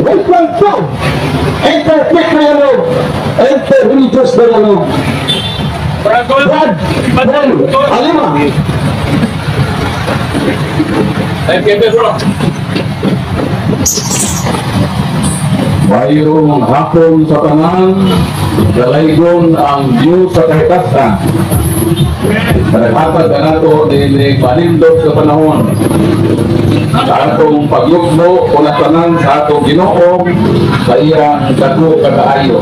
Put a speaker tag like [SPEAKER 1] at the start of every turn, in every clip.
[SPEAKER 1] Welcome to Interfaith Dialogue, Interreligious Dialogue. Brad Paul Alima.
[SPEAKER 2] Thank you, Pedro.
[SPEAKER 3] Mayong hapon sa tanan, dalaygon ang Diyos sa kahitasan. Naghatag ka nato nining panindot sa panahon. Sa atong pagyugno o tanan sa atong Ginoo sa iyang dako kakaayo.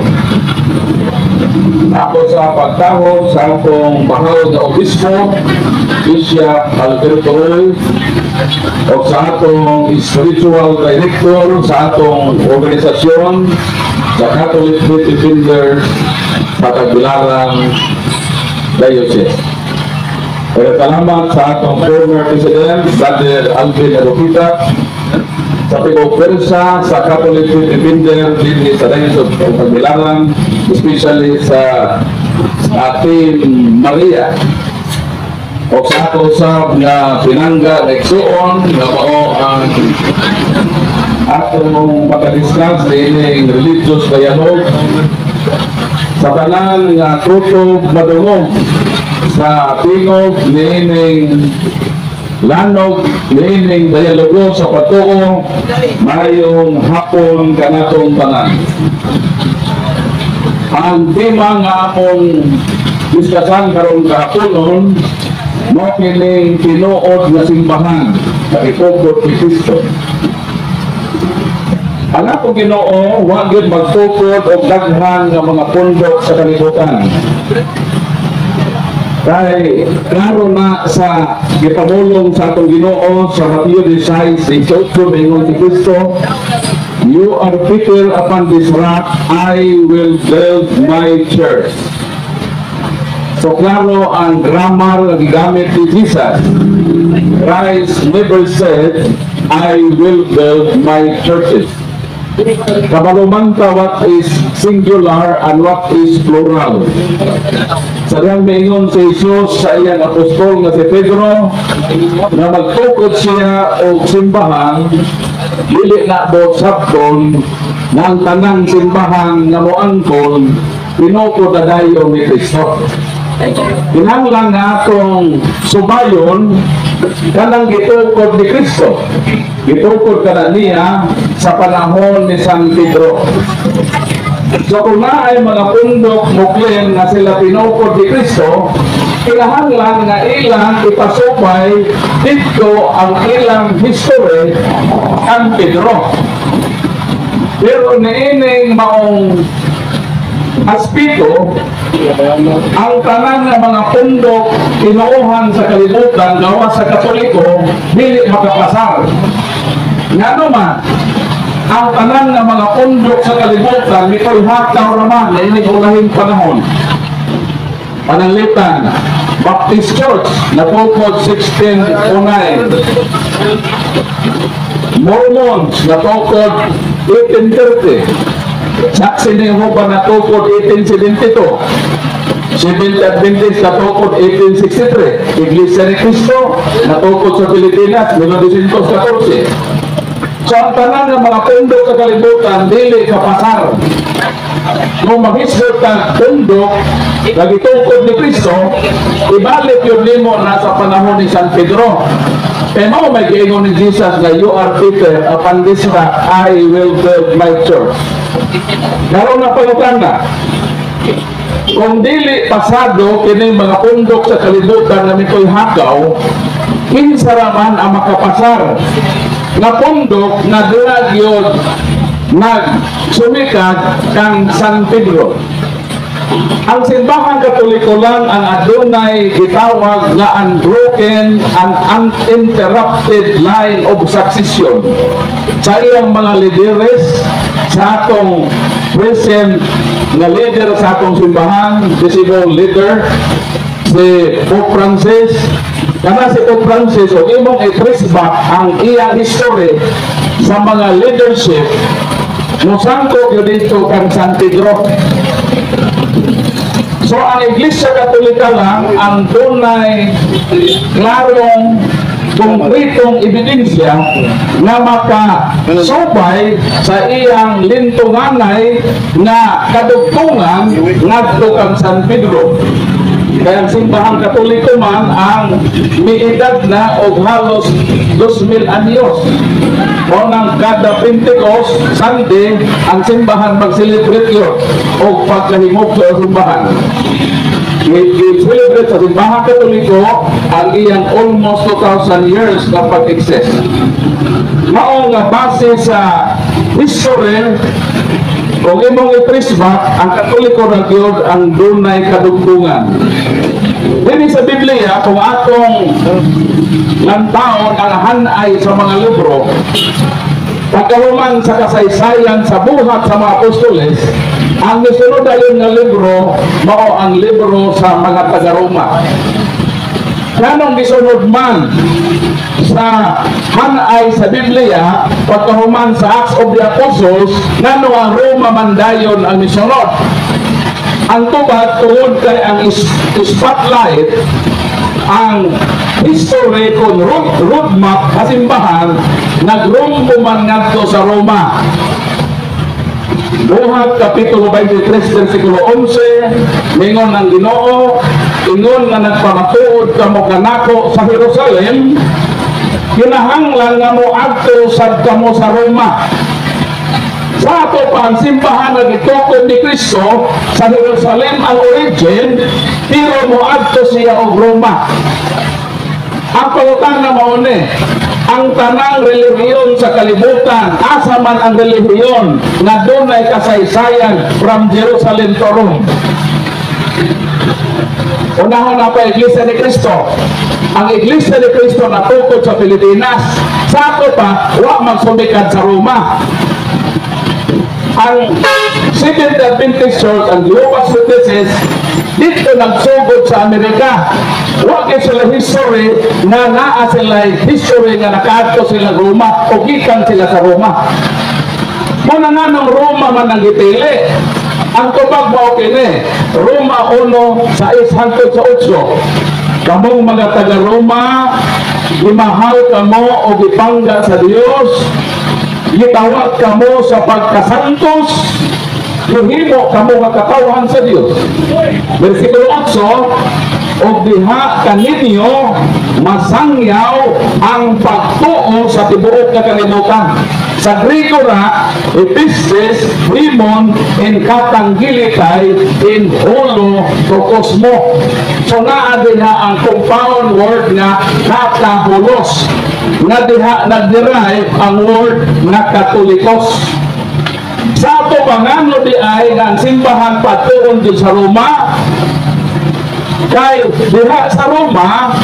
[SPEAKER 3] Ako sa pagtahod sa atong mahal nga obispo, Bishop Alberto Roy, o sa atong spiritual director sa atong organisasyon sa Catholic Faith Defenders sa Tagbilaran Diocese. Pero salamat sa atong former President, Brother Alvin Arupita, sa pag-opersa sa Catholic Faith Defender din sa Diocese of Tagbilaran, especially sa ating Maria o sa ato sa nga pinangga nga igsuon nga mao ang atong pagka-discuss niining religious dialogue. Sa tanan nga kutob madungog sa tingog niining lanog niining dialogo sa patuo, mayong hapon kanatong tanan. Ang tema nga among diskasan karong kahaponon mao kining tinuod nga simbahan sa itukod ni Kristo. Ang atong Ginoo wa gyud magtukod og daghan nga mga pundok sa kalibutan. Kay klaro na sa gipamulong sa atong Ginoo sa Mateo 16:18, ingon si Kristo, "You are Peter, upon this rock I will build my church." So klaro ang grammar na gigamit ni Jesus. Christ never said, "I will build my churches." Kabalo man ta what is singular and what is plural. Sa dihang miingon si Jesus sa iyang apostol nga si Pedro na magtukod siya og simbahan, dili na bo sabton nga ang tanang simbahan nga moangkon tinukod na dayon ni Kristo. Kinahanglan nga atong subayon kanang gitukod ni Kristo. Gitukod kana niya sa panahon ni San Pedro. So kung naay mga pundok mo-claim nga sila tinukod ni Kristo, kinahanglan nga ilang ipasupay dito ang ilang history ang Pedro. Pero niining maong aspeto, ang tanan nga mga pundok tinuohan sa kalibutan gawa sa Katoliko dili makapasar. Ngano man, ang tanan nga mga pundok sa kalibutan mitulhakaw raman niining ulahing panahon. Pananglitan, Baptist Church natukod 1609. Mormons natukod 1830. Saksi ni Jehovah natukod 1872. Seventh Adventist natukod 1863. Iglesia ni Cristo natukod sa Pilipinas 1914. So ang tanan ng mga pundok sa kalibutan dili kapasar. Kung maghisgot kang pundok nga gitukod ni Kristo, ibalik yun nimo na sa panahon ni San Pedro. Kaya mao may giingon ni Jesus nga, "You are Peter, upon this rock I will build my church." Karon na pangutana, kung dili pasado kini mga pundok sa kalibutan nga mitoy hakaw, kinsa ra man ang makapasar nga pundok na dira gyud nagsumikat kang San Pedro? Ang Simbahang Katoliko lang ang adunay gitawag nga unbroken and uninterrupted line of succession sa iyang mga lideres. Sa atong present nga leader sa atong simbahan, visible leader, si Pope Francis, kana si Pope Francis, o imong i-trace back ang iyang history sa mga leadership, musangko gyud dito kang San Pedro. So ang Iglesia Katolika lang ang dunay klarong konkretong ebidensya nga makasubay sa iyang lintunganay nga kadugtungan ngadto kang San Pedro. Kaya ang simbahang Katoliko man ang miedad na og halos 2,000 anyos. O nang kada Pentecost, Sunday, ang simbahan mag-celebrate yun og pagkahimok sa simbahan. I-celebrate sa simbahang Katoliko ang iyang almost 2,000 years na pag-exist. Mao nga base sa history, kung imong i-trace back, ang Katoliko ra gyud ang dunay kadugtungan. Dini sa Biblia, kung atong lantaon ang hanay sa mga libro, pagkahuman sa kasaysayan sa buhat sa mga apostoles, ang nisunod dayon nga libro mao ang libro sa mga taga-Roma. Kanong gisunod man sa hanay sa Biblia, pagkahuman sa Acts of the Apostles, ngano ang Roma man dayon ang misunod? Ang tubag, tungod kay ang spotlight, ang history kon roadmap kasimbahan, nagrumbo man ngadto sa Roma. Buhat Kapitulo 23 versikulo 11, ningon ng Ginoo, "Ingon nga nagpamatuod kamo kanako sa Jerusalem, kinahanglan nga moadto sad kamo sa Roma." Sa ato pa, ang simbahan nga gitukod ni Kristo sa Jerusalem ang origin, pero moadto siya og Roma. Ang pangutana mao ni, ang tanang relihiyon sa kalibutan, asa man ang relihiyon nga dunay kasaysayan from Jerusalem to Rome? Unahon na pa, Iglesia ni Cristo. Ang Iglesia ni Cristo natukod sa Pilipinas. Sa ato pa, wa magsumikad sa Roma. Ang Seventh Adventist Church, ang Jehovah's Witnesses, dito nagsugod sa Amerika. Wa kay sila history na naa sila history nga nakaadto sila Roma o gikan sila sa Roma. Muna nga ng Roma man ang gipili. Ang tubag mao kini, Roma 1, 6 hangtod sa 8. "Kamong mga taga Roma, gimahal kamo o gipangga sa Dios, gitawag kamo sa pagkasantos, gihimo kamo nga katawhan sa Dios." Versikulo 8, "Ug diha kaninyo masangyaw ang pagtuo sa tibuok nga kalibutan." Sa Grego ra, epistes himon en katanggelethai en holo to kosmo. So naa diha ang compound word nga katahulos. Nga diha nag-derive ang word nga Katolikos. Sa ato pa, ngano di ay nga ang simbahan patuon din sa Roma? Kay diha sa Roma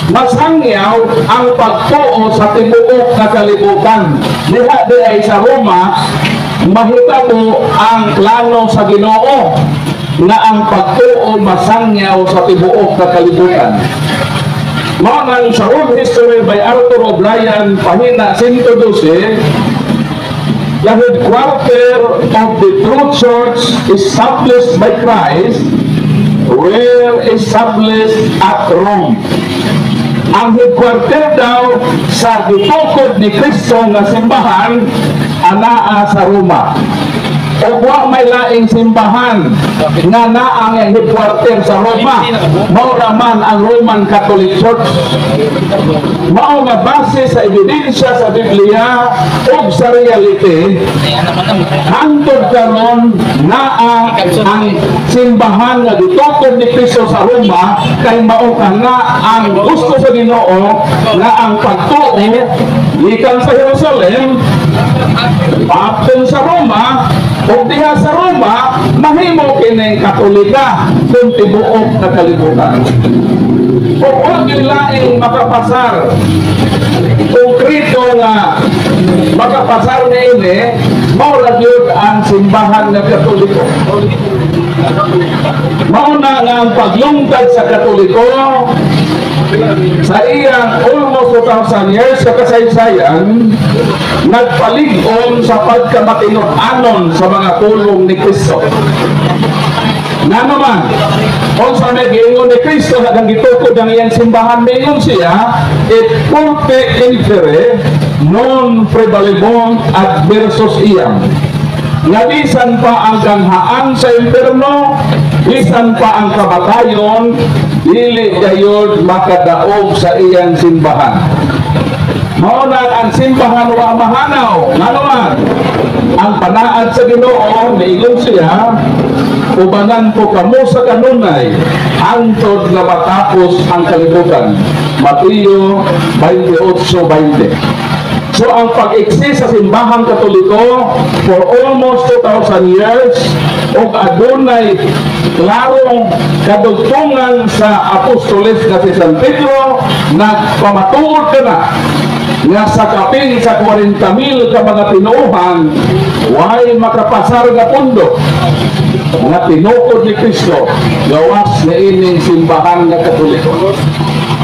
[SPEAKER 3] masangyaw ang pagtuo sa tibuok nga kalibutan. Diha di ay sa Roma mahitabo ang plano sa Ginoo nga ang pagtuo masangyaw sa tibuok nga kalibutan. Mao nang sa World History by Arthur O'Brien, pahina 112, "The headquarter of the true church established by Christ were established at Rome." Ang headquarter daw sa gitukod ni Kristo nga simbahan anaa sa Roma. O wa may laing simbahan nga naa ang headquarter sa Roma. Mao ra man ang Roman Catholic Church. Mao nga base sa ebidensya sa Biblia ug sa reality, hangtod karon naa ang simbahan nga gitukod ni Kristo sa Roma, kay mao ka nga ang gusto sa Ginoo nga ang pagtuo gikan sa Jerusalem paapton sa Roma, ug diha sa Roma mahimo kining Katolika kung tibuok na kalibutan. Ug wa gyud laing makapasar, konkreto nga makapasar niini, mao ra gyud ang simbahan nga Katoliko. Mao na nga ang paglungtad sa Katoliko sa iyang almost 2,000 years sa kasaysayan, nagpalig-on sa pagkamatinud-anon sa mga pulong ni Kristo. Nga naman, unsa may giingon ni Kristo nga gitukod ang iyang simbahan, miingon siya, "Et portae inferi non praevalebunt adversus eam," nga bisan pa ang ganghaan sa impierno, bisan pa ang kamatayon, dili gayod makadaog sa iyang simbahan. Mao na ang simbahan wa mahanaw. Ngano man, ang panaad sa Ginoo, niingon siya, "Ubanan ko kamo sa kanunay hangtod nga matapos ang kalibutan." Mateo 28:20. So ang pag-exist sa Simbahang Katoliko for almost 2,000 years ug adunay klarong kadugtungan sa apostoles na si San Pedro, nagpamatuod ka na nga sa kapin sa 40 mil ka mga tinuohan, way makapasar nga pundo nga tinukod ni Kristo gawas na ining Simbahan nga Katoliko.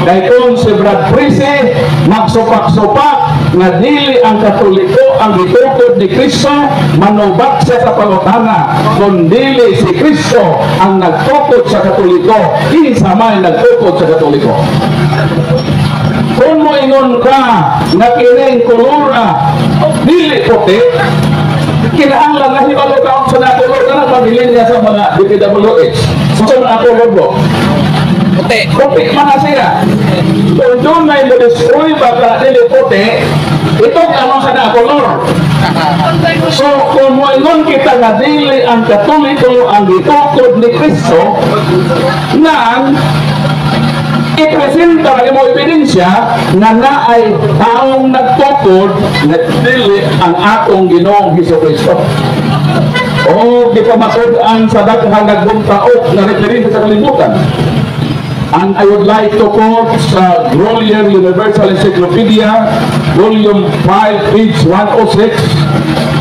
[SPEAKER 3] Kay kung si Brad Prisi magsupak-supak nga dili ang Katoliko ang gitukod ni Kristo, manubat siya sa pangutana, kung dili si Kristo ang nagtukod sa Katoliko, kinsa may nagtukod sa Katoliko? Kung moingon ka nga kining kolora dili puti, kinahanglan na hibalo ka unsa na kolor ka na pabilin niya sa mga DPWH. So na kolor mo?
[SPEAKER 2] Puti.
[SPEAKER 3] Puti man na siya. Kung dunay mo destroy ba ka dili puti, ito ano sa na kolor. So, kung moingon kita nga dili ang Katoliko ang gitukod ni Kristo, nang ipresenta ang imo ebidensya nga naay taong nagtukod nga dili ang atong Ginoong Hesus Kristo. O di pa matud-an sa daghang nagbuntaok na referensya sa kalibutan. And I would like to quote sa Grolier Universal Encyclopedia, Volume 5, page 106,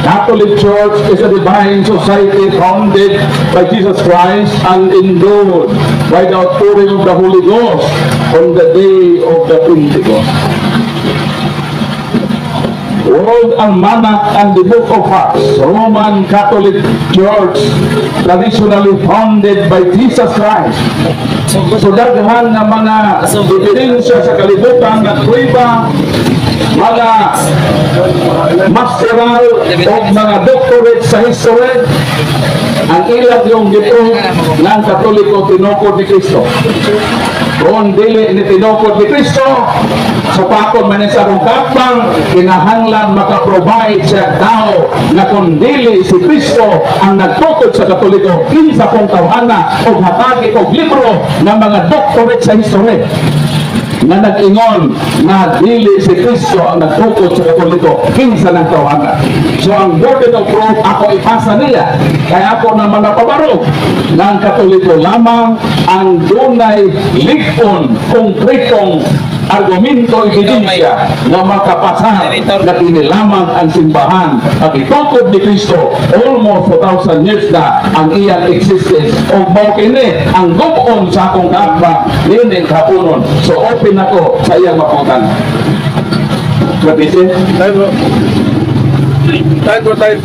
[SPEAKER 3] "Catholic Church is a divine society founded by Jesus Christ and endowed by the outpouring of the Holy Ghost on the day of the Pentecost." World Almanac and the Book of Acts, Roman Catholic Church, traditionally founded by Jesus Christ. So daghan nga mga ebidensya sa kalibutan nga prueba, mga masteral o mga doctorate sa history, ang ilang yung gito ng Katoliko tinukod ni Kristo. Kung dili ni tinukod ni Kristo, supakon man sa akong kaatbang, kinahanglan maka-provide siya tao na kung dili si Kristo ang nagtukod sa Katoliko, kinsa kong tawhana, o hatagi og libro ng mga doctorate sa history na nag-ingon na dili si Kristo ang nagtukod sa Katoliko, kinsa ng tawhana? So ang burden of proof ako ipasa niya, kaya ako naman napabarog ng Katoliko lamang ang dunay lig-on, konkretong argumento, ebidensya na makapasar na kini lamang ang simbahan at itukod ni Kristo almost 2,000 years na ang iyang existence, o mao kini ang gub-on sa akong kaatbang niining kapunon. So open ako sa iyang maputan. Mabisi?
[SPEAKER 2] Time, bro. Time, bro, time.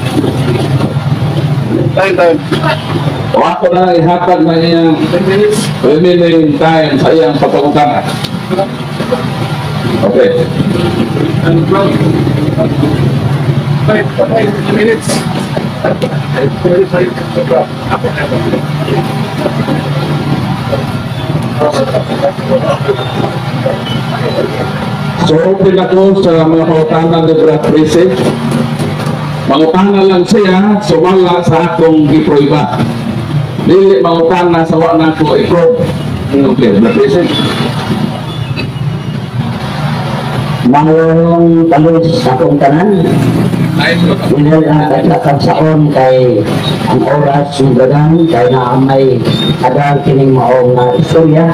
[SPEAKER 2] Time, time.
[SPEAKER 3] O ako na ihatag na iyang
[SPEAKER 2] 10 minutes.
[SPEAKER 3] Remaining time sa iyang pagpangutana. Okay.
[SPEAKER 2] And bro. 5 minutes. 5.
[SPEAKER 3] So open ako sa mga pangutana ni Brad Prese. Mangutana lang siya sumala sa akong giprueba. Dili mangutana sa wa na ko i-prove. Okay, Brad Prese.
[SPEAKER 1] Mangong talos sa akong tanan. Dinil ang kagsaon kay ang oras ng dagan kay naa may adal kining maong na istorya.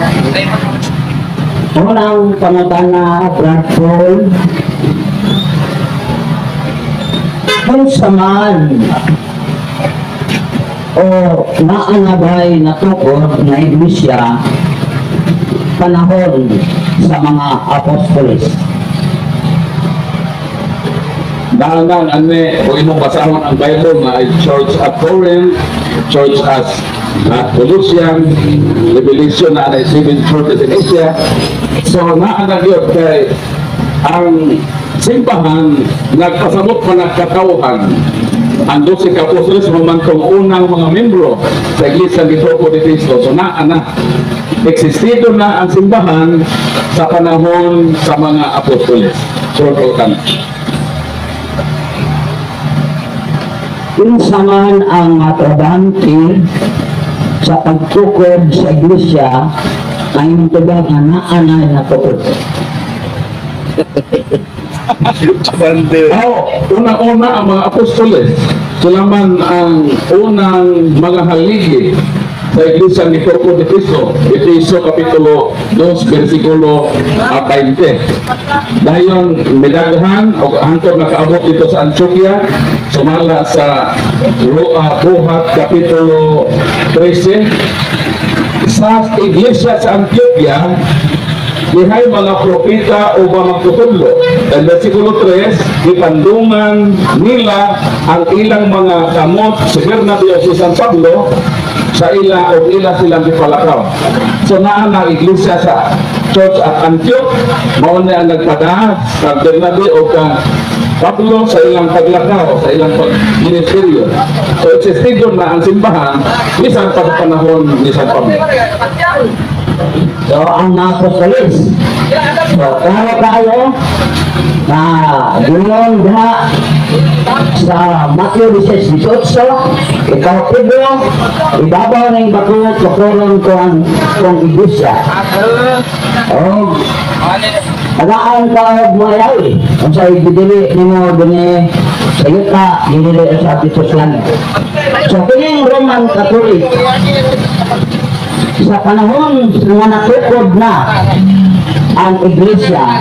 [SPEAKER 1] Unang pangutana, Brad Paul, kung sa man o naanabay na tukod na iglesia panahon sa mga apostoles?
[SPEAKER 3] Daanan ane kung imong basahon ang Bible na ay Church at Corinth, Church as At Colossian, Revelation na na seven churches in Asia. So naa na gyud kay ang simbahan nagpasabot pa ng katawhan. Ang 12 ka apostoles man tong unang mga membro sa Iglesia ni Topo de Cristo. So naa na. Existido na ang simbahan sa panahon sa mga apostoles. So, kan.
[SPEAKER 1] Kinsa man ang trabahante sa pagtukod sa iglesia ay imong tubag nga naa na natukod?
[SPEAKER 3] Oo, una-una ang mga apostoles. Sila man ang unang mga haligi sa Iglesia ni Cuerpo de Cristo. Efeso Kapitulo 2, versikulo 20. Dayon, midaghan o hangtod nakaabot dito sa Antioquia, sumala sa Buhat Kapitulo 13. Sa Iglesia sa Antioquia, dihay mga propeta o mga magtutudlo. And versikulo 3, ipandungan nila ang ilang mga kamot si Bernabe o si San Pablo sa ila o ila silang gipalakaw. So naa na ang iglesia sa Church at Antioch, mao na ang nagpadaas sa Bernabe o kang Pablo sa ilang paglakaw, sa ilang pagministeryo. So existido na ang simbahan bisan pa sa panahon ni San Pablo.
[SPEAKER 1] So ang mga apostoles. So klaro kayo na ginon diha sa Matthew 16:18, "Ikaw Pedro, ibabaw ng bato tukuron ko ang kong iglesia." O tagaan ka og moayawi, unsay gidili nimo dinhi sa yuta, gidili sa dito sa langit. So kining Roman Catholic, sa panahon nga natukod na ang iglesia,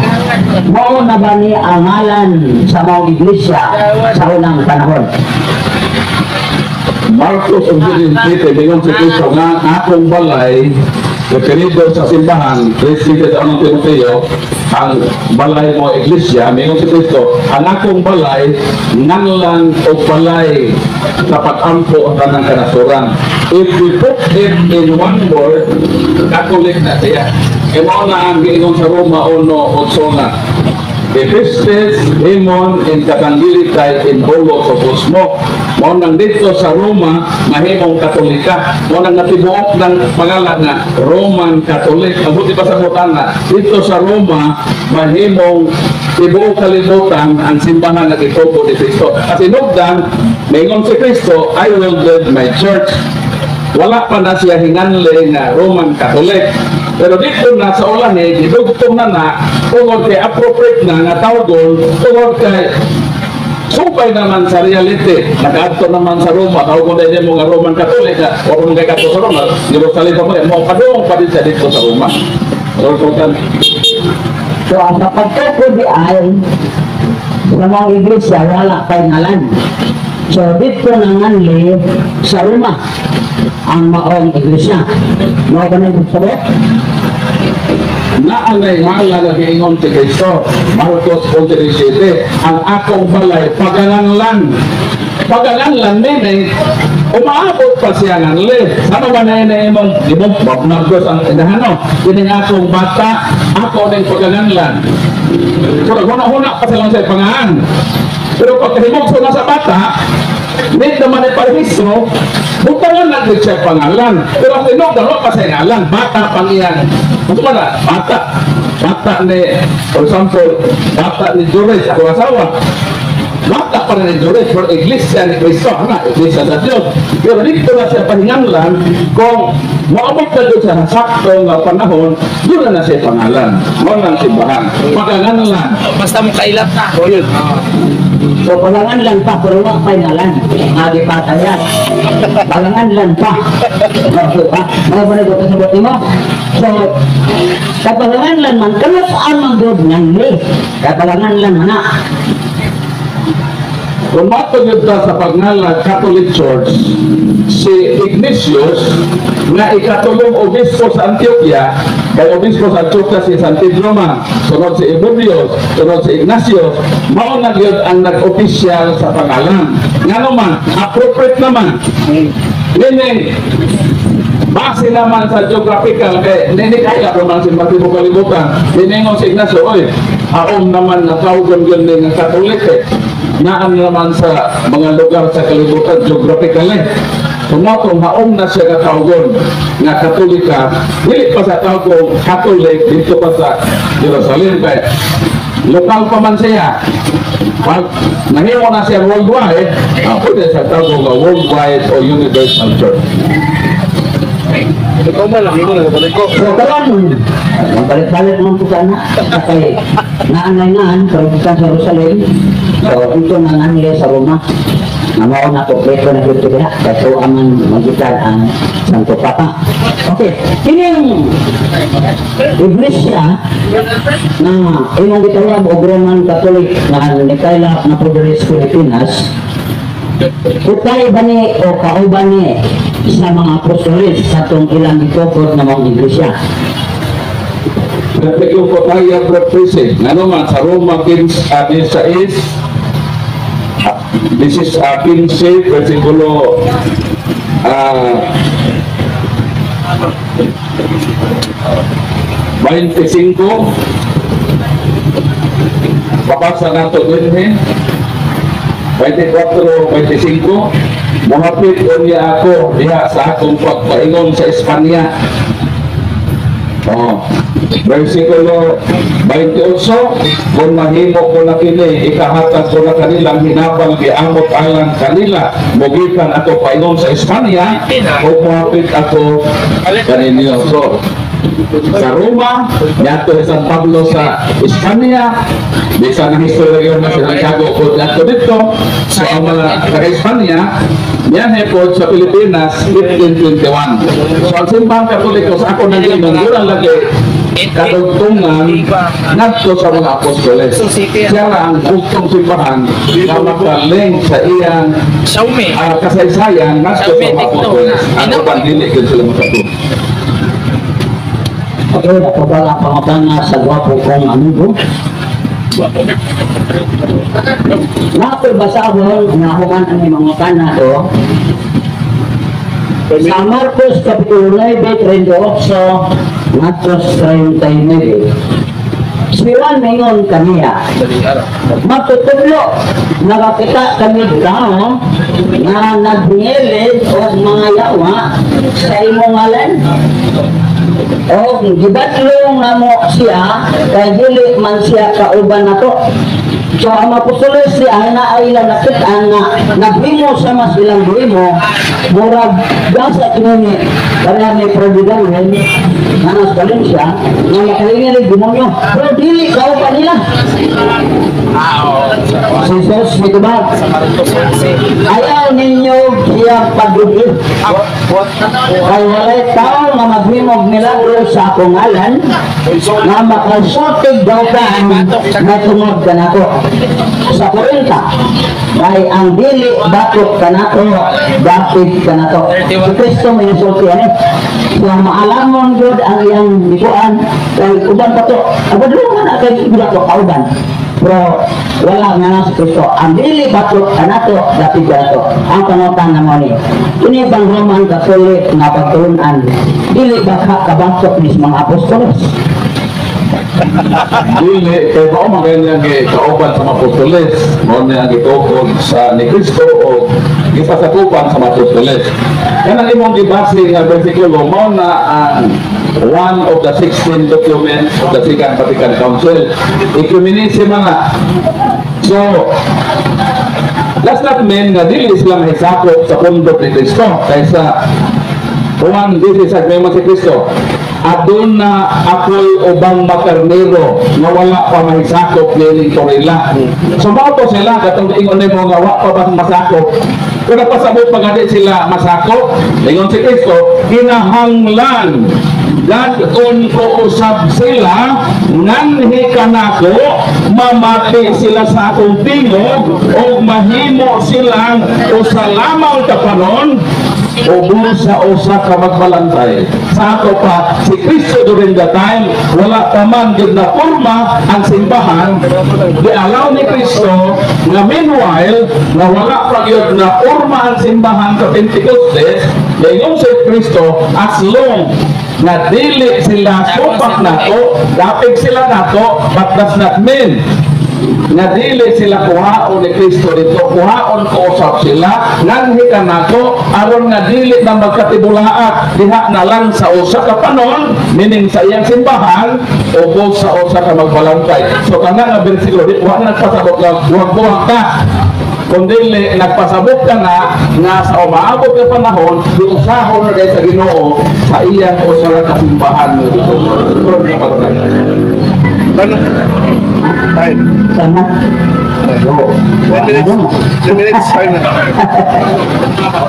[SPEAKER 1] mao na ba ni ang ngalan sa maong iglesia sa unang panahon?
[SPEAKER 3] Marcos 11:17, ingon si Cristo nga akong balay, referido sa simbahan, 3:7 sa unang Timoteo, ang balay mo iglesia. Mingon si Cristo, ang akong balay nganlan og balay sa pag-ampo ang tanang kanasuran. If we put it in one word, Catholic na siya. E mao na ang giingon sa Roma 1:8 nga, "Epistes hemon in katangilitay in holo to kosmo." Mao nang dito sa Roma mahimong Katolika. Mao nang natibuok ng pangalan nga Roman Catholic. Ang buti pa sa na dito sa Roma mahimong tibuok kalibutan ang simbahan ng itubo ni Kristo. At sinugdan, maingon si Kristo, "I will build my church." Wala pa na siya hinganle nga Roman Catholic. Pero dito na sa ulahi, gidugtong na na, tungod kay appropriate na nga tawgon, tungod kay supay naman sa reality. Nakaadto naman sa Roma, tawgon na mo nga Roman Catholic, o kung kay kadto sa Roma, Jerusalem pa mo, padung pa din siya dito sa Roma. So, total.
[SPEAKER 1] So ang sa pagtukod di ay sa mga iglesia, wala pa'y ngalan. So dito nanganli sa Roma ang maong iglesia. Mao ba na yung sabot?
[SPEAKER 3] Naanay ngalan nga giingon si Kristo. Marcos 11:17, ang akong balay paganganlan. Paganganlan meaning umaabot pa siya nganli. Sama ba na ina imong di mo nagos ang inahano? Kining akong bata, ako ning paganganlan. So naghuna-huna pa silang sa pangaan. Pero pagkahimog na sa bata, need naman ay parehistro, butangan na gid siya pangalan. Pero ang tinog, dalawa pa siya ngalan, bata pang iyan. Ano ba na? Bata. Bata ni, for example, bata ni Joris, ako asawa. Bata pa rin ni Joris, for Iglesia ni Cristo, ha? Iglesia sa Diyos. Pero dito na siya pahinganlan, kung maabot na doon sa sakto nga panahon, doon na na siya pangalan. Mao nang simbahan. Paganganlan.
[SPEAKER 2] Basta mo kailat na.
[SPEAKER 1] So paganganlan pa pero wa pa'y ngalan. Nga gipatayan. Paganganlan pa. So, ba? Mga ba na sa buti mo? So, kapaganganlan man, kanus-an man gud nganli? Kapaganganlan man na.
[SPEAKER 3] Kung matugod ta sa pagngalan Catholic Church, si Ignatius nga ikatulong obispo sa Antioquia, kay obispo sa Antioquia si San Pedro man, sunod si Ebubios, sunod si Ignatius, mao na gyud ang nag-opisyal sa pangalan. Ngano man, appropriate naman. Meaning, Base naman sa geographical, kay hindi kaya naman si Martin kalibutan. Diningon si Ignacio, oy, haom naman na tawgon yun ni nga Katolik eh. Naan naman sa mga lugar sa kalibutan geographically. Kung mo kung haom na siya katawgon nga Katolika, dili pa sa tawgon Catholic dito pa sa Jerusalem kay lokal pa man siya. Pag nahimo na siya worldwide, pwede sa tawgon nga worldwide o universal church.
[SPEAKER 2] Ikaw man lang, ikaw na ko.
[SPEAKER 1] So karon, balik-balik man po sana kay naanay naan pero gikan sa Jerusalem. So dito na nanli sa Roma. Na mao na kompleto na dito diha kay so aman magitan ang Santo Papa. Okay, kining iglesia na imong gitawag og Roman Catholic na nikaylap na po diri sa Pilipinas, utay ba ni o kauban ni sa mga apostoles sa atong ilang gitukod na mga iglesia?
[SPEAKER 3] Yung po tayo represent. Ano man, sa Roma 15, 16, this is 15, versikulo 25. Babasa nato din eh. 24, 25. Mohapit unya ako diha sa akong pagpaingon sa Espanya. Oh. Versikulo 28, kung mahimo ko na kini, ikahatag ko na kanilang hinabang giamot alang kanila, mugikan ako paingon sa Espanya, o mohapit ako kaninyo. So, sa Roma, niadto si San Pablo sa Espanya, bisan ang historia na si Santiago po niadto dito, so ang mga taga-Espanya, niyahe po sa Pilipinas, 1521. So ang Simbahang Katoliko sa ako naging mangguran lagi kadugtungan ngadto sa mga apostoles. Siya ra ang bugtong simbahan na makalink sa iyang
[SPEAKER 4] Xiaomi.
[SPEAKER 3] Kasaysayan ngadto sa mga apostoles. Ang uban dili gyud sila makatuo.
[SPEAKER 1] Okay, ako ba ang pangutana sa gwapo kong amigo? Nako'y basahon nga human ang mga kana to sa Marcos Kapitulo 9, 38 ngadto sa 39. Si Juan mingon kaniya, "Magtutudlo, nakakita kami tao nga nagngelid og mga yawa sa imong ngalan. O gibadlong namo siya kay dili man siya kauban nato." So ang apostoles si ana ay ilang nakit-an nga naghimo sa mas ilang buhimo, murag gasa kini kaya ni Providence nga nas Valencia nga makalingi ni demonyo pero dili kauban nila. Si Jesus mitubag, "Ayaw ninyo siya pagdugin. Kay walay tao nga maghimog milagro sa akong ngalan nga makasultig dautan na tungod kanako." Sa 40, kay ang dili batok kanako, dapit kanato. Si Kristo may nasulti ani. So maalamon gud ang iyang likuan kay uban pa to. Agad man na kay iba to kauban. Pero wala nga na si Kristo. Ang dili batok kanato, dapit kanato. Ang pangutan na mo ni, kini bang Roman Catholic nga pagtulunan, dili ba ka kabatok ni sa mga apostoles?
[SPEAKER 3] Dili, kay mao man kay niyang kauban sa mga apostoles, mao niya gitukod sa ni Kristo o gipasakupan sa mga apostoles. Kanang imong gibase nga bersikulo, mao na ang one of the 16 documents of the Second Vatican Council. Ecumenism nga. So, does not mean nga dili sila mahisakop sa kundok ni Kristo kaysa Juan 16 may si Kristo, "Aduna ako'y ubang makarnero nga wala pa mahisakop niining torila." So mao to sila katong ingon nimo nga wa pa ba masakop. Pero pasabot pa gani sila masakop, ingon si Kristo, kinahanglan Gad-on ko usab sila, nganhi kanako, mamati sila sa akong tingog ug mahimo silang usa lamang ka panon, ubos sa usa ka magbalantay. Sa ato pa si Kristo, during the time wala pa man gyud na porma ang simbahan, gialaw ni Kristo nga meanwhile nga wala pa gyud na porma ang simbahan sa Pentecostes, dayon si Kristo, as long nga dili sila supak nato, dapig sila nato, but does not mean nga dili sila kuhaon ni Kristo dito. Kuhaon ko usab sila, nganhi ka nato, aron nga dili na magkatibulaat diha na lang sa usa ka panon, meaning sa iyang simbahan, ubos sa usa ka magbalantay. So kana nga bersikulo di wa na nagpasabot nga buhag-buhag ka, kung dili nagpasabot ka na nga sa umaabot nga panahon, giusahon na sa Ginoo sa iyang usa ka simbahan nga dito.
[SPEAKER 2] Ano? Time.
[SPEAKER 1] Sana. So,
[SPEAKER 2] 10 minutes. 10 minutes. Time na.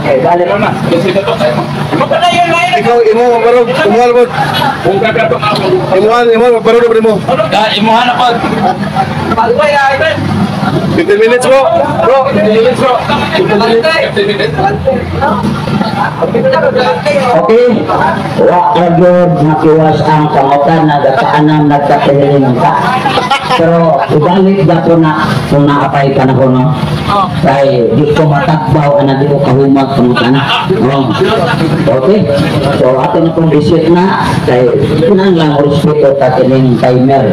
[SPEAKER 1] Okay, balik.
[SPEAKER 2] Ikaw, imo, mabarog. Imuhan mo. Imuhan, imuhan, mabarog mo.
[SPEAKER 4] Imuha na po.
[SPEAKER 2] 15 minutes, bro. Bro, 15 minutes, bro.
[SPEAKER 3] 15 minutes.
[SPEAKER 1] Okay? Wa ka gyud makiwas ang pangutan na nagkaanam nagkatihiling ka. Pero ibalik dato na kung naapay panahon, no? Kay di ko matagbaw ana, di ko kahumag pangutana. Oh. Okay? So ato na pong visit na kay kinahanglan respeto ta kining timer.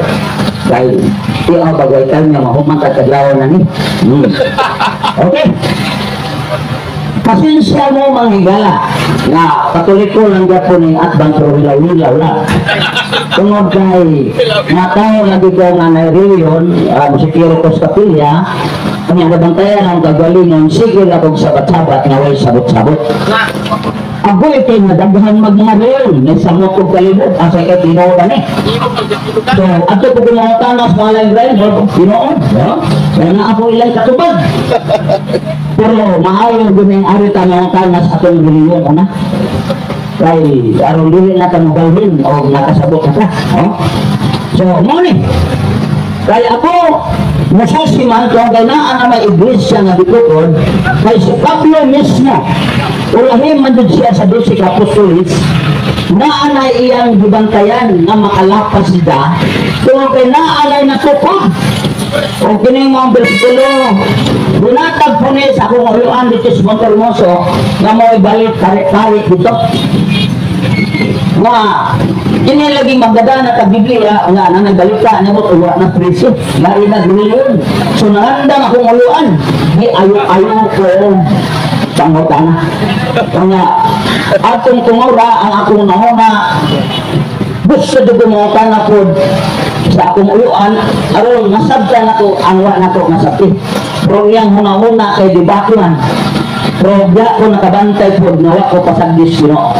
[SPEAKER 1] Kay di ako bagay time nga mahuman ta kadlaw na ni. Okay. Pasensya mo, mga higala, nga Katoliko lang gyapon ning atbang, pero hilaw-hilaw lang. Tungod kay natawo lagi ko nga na reliyon, musikero ko sa kapilya, kanya nabantayan ang kagalingon, sige lang kog sabat-sabat nga way sabot-sabot. Agoy kay nga daghan mag mga reliyon, may samot kog kalibot, asa kay tinuod ani. So, adto ko mga tanas mga line driver, tinuod, no? Kaya nga ako ilay katubag. Pero maayo gud ning ari ta mga tanas atong reliyon una. Kay aron dili na ka mobalhin o nakasabot na ka. No? So, mo ni. Kaya ako, mususi man kung kay naa na may iglesia nga gitukod, kay si Pablo mismo, ulahin man jud siya sa 12 ka apostoles, naa na iyang gibantayan nga makalapas sila, tungod kay naa nay natukod. O kini mo ang bersikulo, bunatag po ni sa akong uyuan dito sa Montermoso, nga mo'y balik tarik-tarik dito. Nga, ini lagi magdada na ka Biblia, nga na nagbalita niya mo, uwa na presyo, lari na reliyon. So narandang akong uluan, di ayo-ayo ko pangutana. Nga, atong tungura, ang akong nahuna, gusto ko mangutana po sa akong uluan, aron masabtan ako ang wa nako masabti. Pero iyang huna-huna kay dibaklan. Pero diya ko nakabantay po nga wa ko pasagdis Ginoo.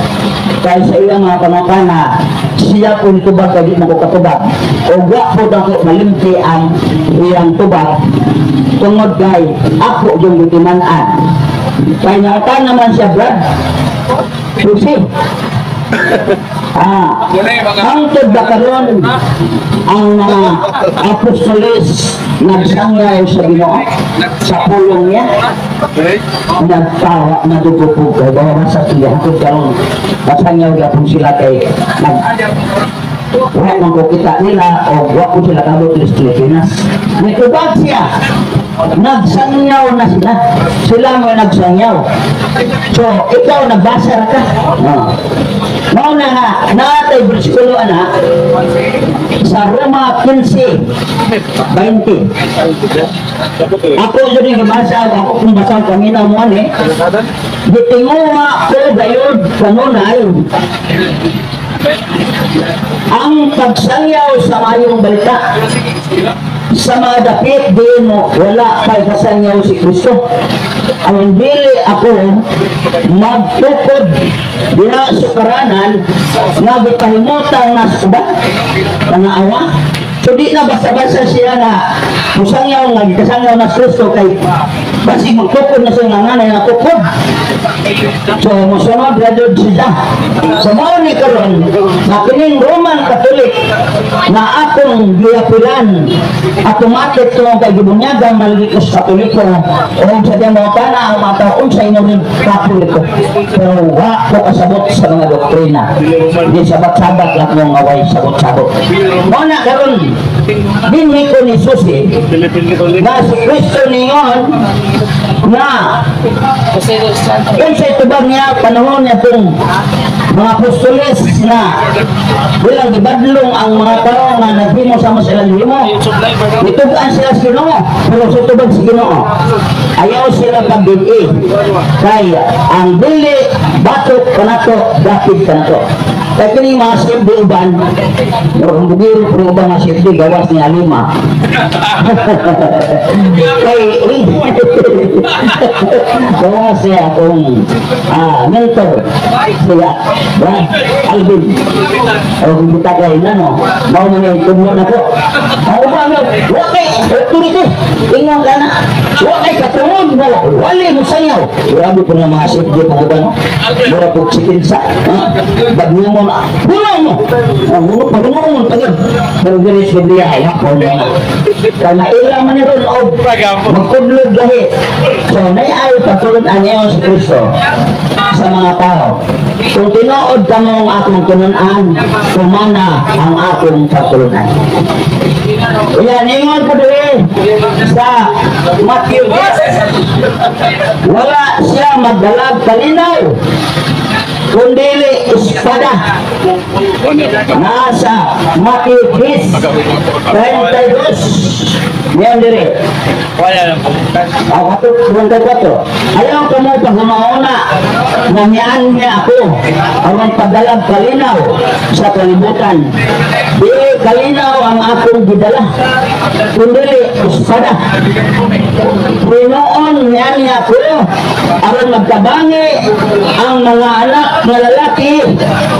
[SPEAKER 1] Kay sa iyang mga pangutana, siya po tubag kay di mo ko katubag. O wa po dako malimti ang iyang tubag tungod kay ako yung gitiman-an. Kay nautan naman siya, Brad. Susi. Ah, hangtod ba karon ang mga apostoles nagsangyaw sa Ginoo sa pulong niya?
[SPEAKER 2] Okay?
[SPEAKER 1] Nagtawa na dugo po kay bawa sa iya hangtod karon nasangyaw gyapon sila kay nag wa man ko kita nila o wa ko sila kabot sa Pilipinas. Nagtubag siya, nagsangyaw na sila, sila mo nagsangyaw. So ikaw nagbasa ra ka, no? Mao na nga naatay bersikulo ana sa Roma 15:20. Ako yun yung gabasa, ako kung basa paminaw mo ani. Gitinguha ko gayud kanunay ang pagsangyaw sa mayong balita sa mga dapit di mo wala pa'y kasangyaw si Kristo. Ang dili ako magtukod diha sa karanan nga gipahimutang na sa uban mga awa. So di na basta-basta siya na musangyaw nga gikasangyaw na si Kristo kay basig magtukod na siya nga nanay nga tukod. So, musunod ra jud sila. So, mao ni karon na kining Roman Catholic na akong giapilan, automatic tungod kay gibunyagan malagi ko sa Katoliko o sa demo kana ang mga tao unsa inyong Katoliko. Pero wa ko kasabot sa mga doktrina. Di sabat-sabat lang mo nga way sabot-sabot. Mao na karon dinhi ko ni susi na si Kristo ningon na unsay tubag niya panahon niya itong mga apostoles na bilang gibadlong ang mga tao nga naghimo sama silang himo. Nitug-an sila sa Ginoo, pero sa tubag sa Ginoo, ayaw sila pagdili kay ang dili batok kanato, dapit kanato. Kaya kini mga CFD uban, murag bugiro pero uban nga CFD gawas ni Alima. Kay gawas siya akong mentor siya, Brad Alvin. O kung kita kay nano, mao man yung tudlo na ko. Ang uban nga, wa kay authority. Ingon ka na, wa kay katungod, wala, wali mo sayaw. Grabe po nga mga CFD pang uban, no? Mura po chicken sa, ha? Bagyo mo na, puno mo! Ang ulo, pagulungon pa yun. Pero dili sa Biblia, ay hapon na. Kaya naila man ni ron, o magkudlod lahi. So, naay pagtulad niya si Kristo sa mga tao. Kung tinuod ka mo ang akong tununan, kumana ang akong pagtulunan. Yan, ingon ko diri sa Matthew 10. Wala siya magdalag kalinaw, kundili espada. Nasa Matthew 10, 32. Yan diri. Ah, 34. Ayaw ka mo paghumauna na niyaan niya ako aron pagdalag kalinaw sa kalibutan. Dili kalinaw ang akong gidala, kundili espada. Pinoon niya niya ako aron magkabangi ang mga anak nga lalaki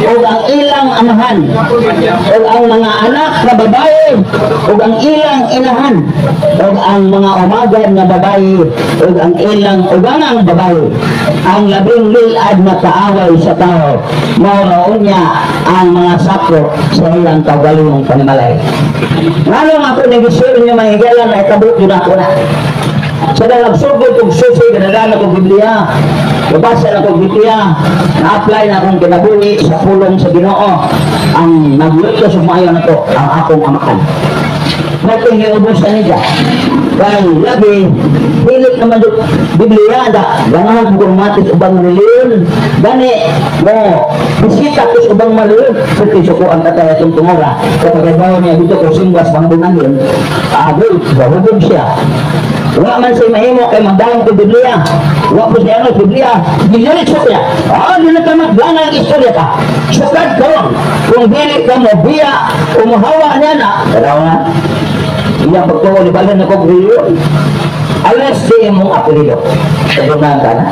[SPEAKER 1] ug ang ilang amahan, ug ang mga anak nga babae ug ang ilang inahan, ug ang mga umagan nga babae ug ang ilang ugangang babae. Ang labing lilad na kaaway sa tao mao raw niya ang mga sako sa ilang kaugalingong panimalay. Nganong ako nag-share niyo, mga higalan, ay kabut yun ako na. Sa nagsugod kong susi, ganadana kong Biblia, nabasa na kong Biblia, na-apply na akong kinabuhi sa pulong sa Ginoo. Ang nagluto sa maayo na to, ang akong amakan. Natin hiubos na niya. Kay labi, hilit naman yung Biblia, da, ganahan ko matis ubang reliyon, gani, mo, bisita ko sa ubang reliyon, kasi ko ang tatay atong tungora, kapag nagbawa niya dito ko simbas mga bunangin, agol, gahubog siya. Wa man siya mahimo kay magdahon ko Biblia. Wa po siya ano Biblia. Ginalit siya. Ah, di na ka maglangan ang istorya ka. Sukad karon kung dili ka mo biya o muhawa niya na. Taraw na. Iya pagtuo ni Balan na kong reliyon. Alas di imong apelido. Tagunan ka na.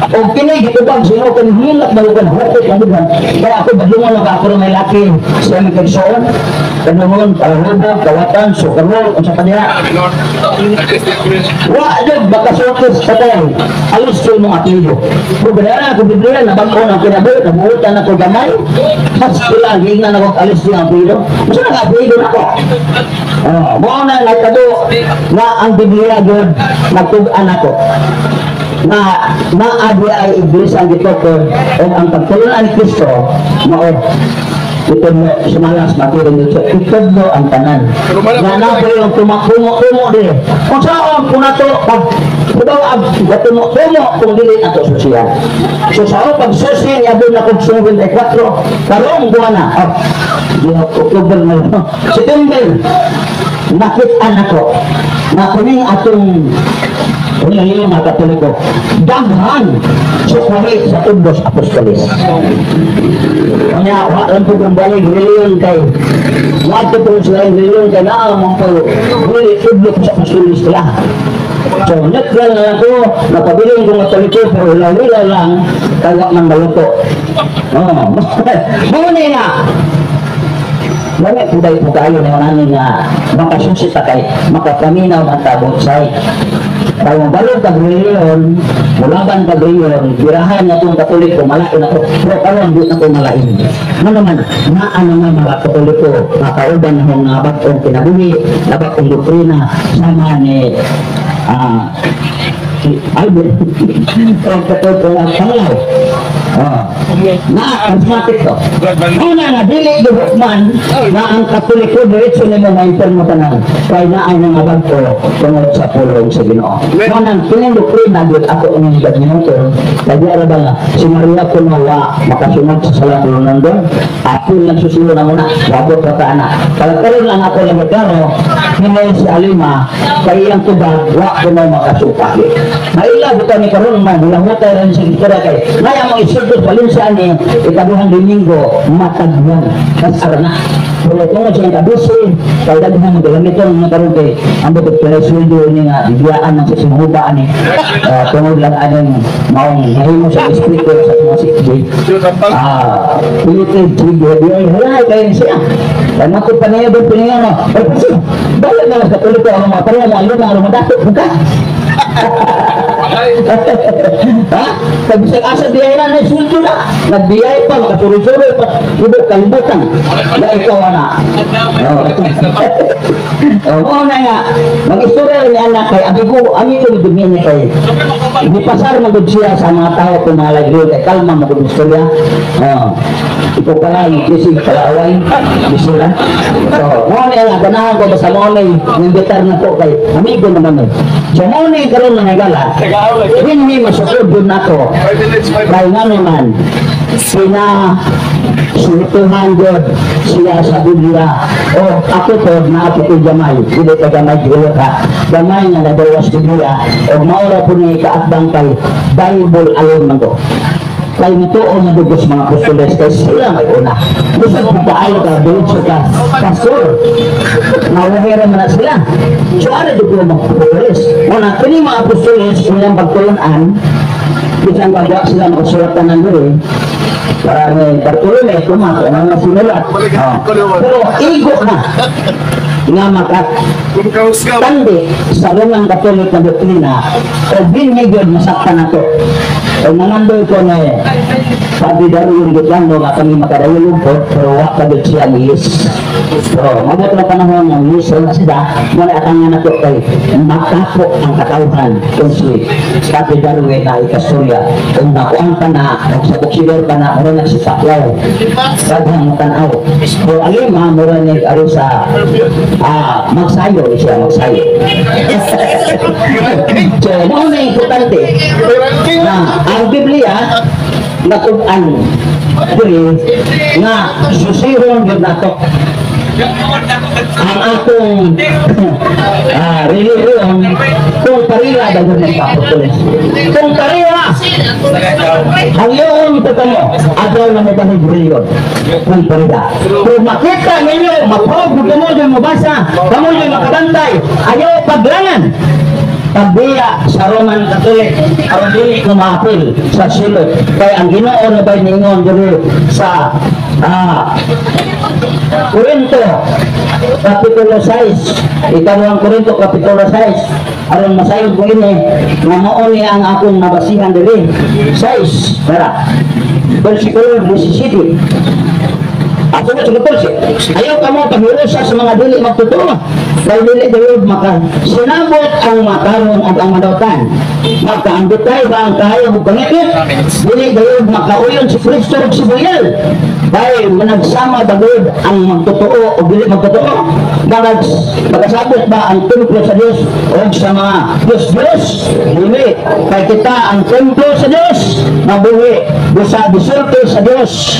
[SPEAKER 1] O kini gitubag sino kan hilak malugan hukot ang dugan. Kaya ako badlungon lang ako may laki sa aming kagsoon. Kanungon, palahubog, kawatan, sukarol, unsa pa niya. Wa jud baka patay. Alis ko imong apelyido. Kung ganara ako Biblia, nabago ng kinabuhi, nabuhutan ako gamay. Mas sila, giingnan ako alis yung apelyido. Masa nag-apelyido na ako? Oh, mao na nagkado na ang Biblia gyud nagtug-an ako na naadi ay iglesia ang gitukod o ang pagtulunan ni Kristo mao itudlo sumalas maturing dito itudlo ang tanan na napo yung tumakumo-kumo dili kung saan kung nato pag kudaw ang gatumo-tumo kung dili nato susiyan. So sa pag susi niya doon na kung 54 karong buwan na, oh, di October na, September, nakit-an ako na kuning atong relihiyon nga Katoliko daghan sukuri sa Tundos Apostolis. Kanya, wa lang po kung balik relihiyon kay wadto po sila yung relihiyon kay naa mong po dili tudlo sa Apostolis sila. So, neutral na lang ko, napabiling kong Katoliko pero hilaw-hilaw lang kay wa man maluto. Oh, muna nga. Wala po tayo po kayo na namin nga makasusi ta kay makapaminaw ang tabot say. Kaya mabalo kag reliyon, mulaban kag reliyon, birahan nga itong Katoliko, malain ako. Pero karon di na ko malain. Ano naman, naa na nga mga Katoliko, nga kauban na nga bag-ong kinabuhi, na bag-ong doktrina, sama ni si Albert, ang Katoliko ang Panglaw. Oh. Na, charismatic to. Una nga, dili man na ang Katoliko diretso nimo ma-impierno tanan. Kay naay nga bag-o tungod sa pulong sa Ginoo. Mo nang kining doktrina gyud ako ining gamiton. Kay di ara ba nga si Maria kuno wa makasunod sa salat nandon. Ako lang susulo na muna, wabot ra ka ana. Kaya karon lang ako lang klaro, kini si Alima kay iyang tubag wa kuno makasupaki. Maila buta ni karon man hulahutay rin sa istorya kay naya mo isultos Valencia ni ikaduhang Domingo matagwan kas na. Pero tungod sa iyang kabisi, kay daghan mo gamiton nga karon kay ang bukod kay sweldo ni nga biyaan ng sa sinuba ani tungod lang anong maong mahimo sa espiritu sa mga sikbi. Pilitin sige di ay hala kay siya. Kay matod pa niya doon piniya no. Ay kasi bayad na lang sa Katoliko ang mga pareha mo alon ang rumadato ka. Ha? Pag bisag asa biyay na, na sweldo na. Nagbiyay pa, makasuri-suri pa. Ibig kalibutan. Na ikaw ana. Oh. Oh, na nga. Mag-istorya ni anak kay amigo, amigo ni Dominic kay Gipasar magud siya sa mga tao kung mga lagyo kay kalma magud istorya. Oh. Ito pala yung kisig palaway, bisura. So, mo na nga ganahan ko basta mo na imbitar na ko kay amigo naman eh. So mo na karon mga gala. Hindi masukod dun ako.
[SPEAKER 2] 5 minutes, 5.
[SPEAKER 1] Kay nga naman, sina sultuhan God siya sa Biblia. O ako po, na ako po gamay. Hindi ka gamay, giulo ka. Gamay nga nagawas Biblia. O maura po ni kaatbang kay Bible alone man ko. Kay nituo nga dugos mga apostoles kay sila may una. Gusto kung kaayo ka, diretso ka, pastor. Nawahira man na sila. So, ano dugo mga apostoles? Una, kini mga apostoles, ilang pagtulunan, bisan pagwa sila makasulatan ng diri, para ni Bartolome, tumak, ang mga sinulat. Oh. Pero igo na nga maka
[SPEAKER 2] Kung kausga,
[SPEAKER 1] tandi sa Roman Catholic na doktrina o binigod masaktan nato. O nangandoy ko na Padre Darwin Gutlando nga kami makadayulog po, pero wa pa gud siya yes. Pero mabot na panahon ng yes na sila, wala atang nga nato kay makapo ang katawhan kung si Padre Darwin na ikastorya. Kung nakuang pa na, o sa boksidor pa na, mura na si Pacquiao. Daghang tanaw. Pero alima, mura ni ari sa magsayo siya, magsayo. So, mao na importante na ang Biblia natug-an diri nga susihon gyud nato ang atong relihiyon kung parila dayon ng apostoles. Kung parila, ang iyong mo, adlaw na mo bahig reliyon. Kung parila. Kung makita ninyo, maprobe mo yung mabasa, kamo yung makabantay, ayaw paglangan, pagbiya sa Roman Catholic aron dili ko maapil sa silot kay ang Ginoo na bay ningon diri sa Korinto Kapitulo 6, ikaduhang Korinto Kapitulo 6, aron masayod ko ini nga mao ni ang akong nabasihan diri 6 tara versikulo 17. Ako sa 14. Ayaw ka mo paghirusa sa mga dili magtotoo. Kay dili gayud maka sinabot ang matarong ug ang madautan. Magkaambitay ba ang kaayo ug pangikit? Dili gayud makauyon si Kristo ug si Belial. Kay managsama ba gayud ang magtotoo o dili magtotoo? Magag magasabot ba ang templo sa Dios o sa mga Diyos-Diyos? Dili. Kay kita ang templo sa Dios, mabuhi busa disulti sa Dios.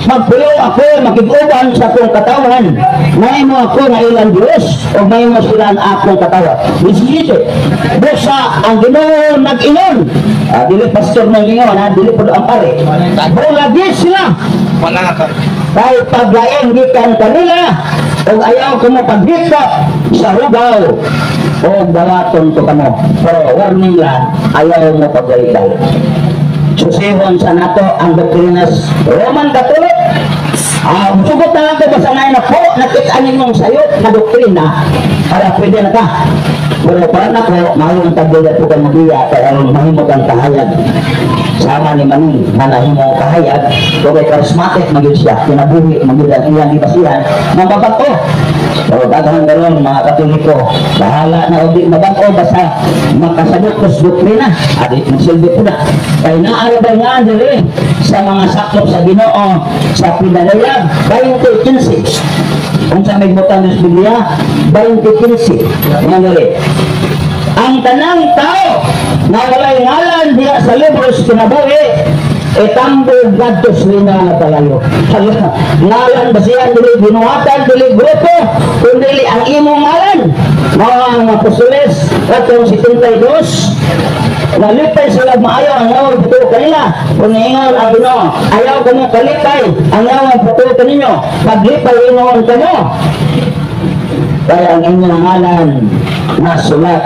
[SPEAKER 1] Magpuyo ako, makig-uban sa akong katawan. Mahimo ako nga ilang Diyos o mahimo sila ang akong katawan. 17. Busa ang Ginoo nag-ingon. Dili pastor nang ingon, ha? Dili po ang pare. Bulagi sila. Kay paglain gikan kanila ug ayaw ko mo paghikot sa hugaw o dawaton ko kamo. Pero warning lang, ayaw mo paglain. Susihon sa nato ang doktrinas Roman Catholic. Sugot na lang ko basta na po nakita ninyong sayop na doktrina para pwede na ka. Pero para nako, maayo ang tagdila po kang magiya kay aron mahimo kang kahayag. Sama ni Maning na nahimo kahayag, pero kay charismatic magyud siya, kinabuhi magyud ang iyang gibasihan, mababag-o. Pero daghan karon mga Katoliko, bahala na og di mabag-o basta makasabot ko sa doktrina, adi magsilbi po na. Kay naa ba nga diri sa mga sakop sa Ginoo sa Pinadayag 20:15. Unsa may butang sa Biblia? 20:15. Nga diri. Ang tanang tao na walay ngalan diha sa libro sa kinabuhi, itambog ngadto sa linaw nga kalayo. Hala, ngalan ba siya dili binuhatan, dili grupo, kundi ang imong ngalan. Mao ang apostoles katong 72, nalipay sila maayo ang nawong patuo kanila. Kung niingon ang Ginoo, "Ayaw kamo kalipay ang nawong patuo kaninyo, paglipay ingon kamo kaya ang inyong ngalan nasulat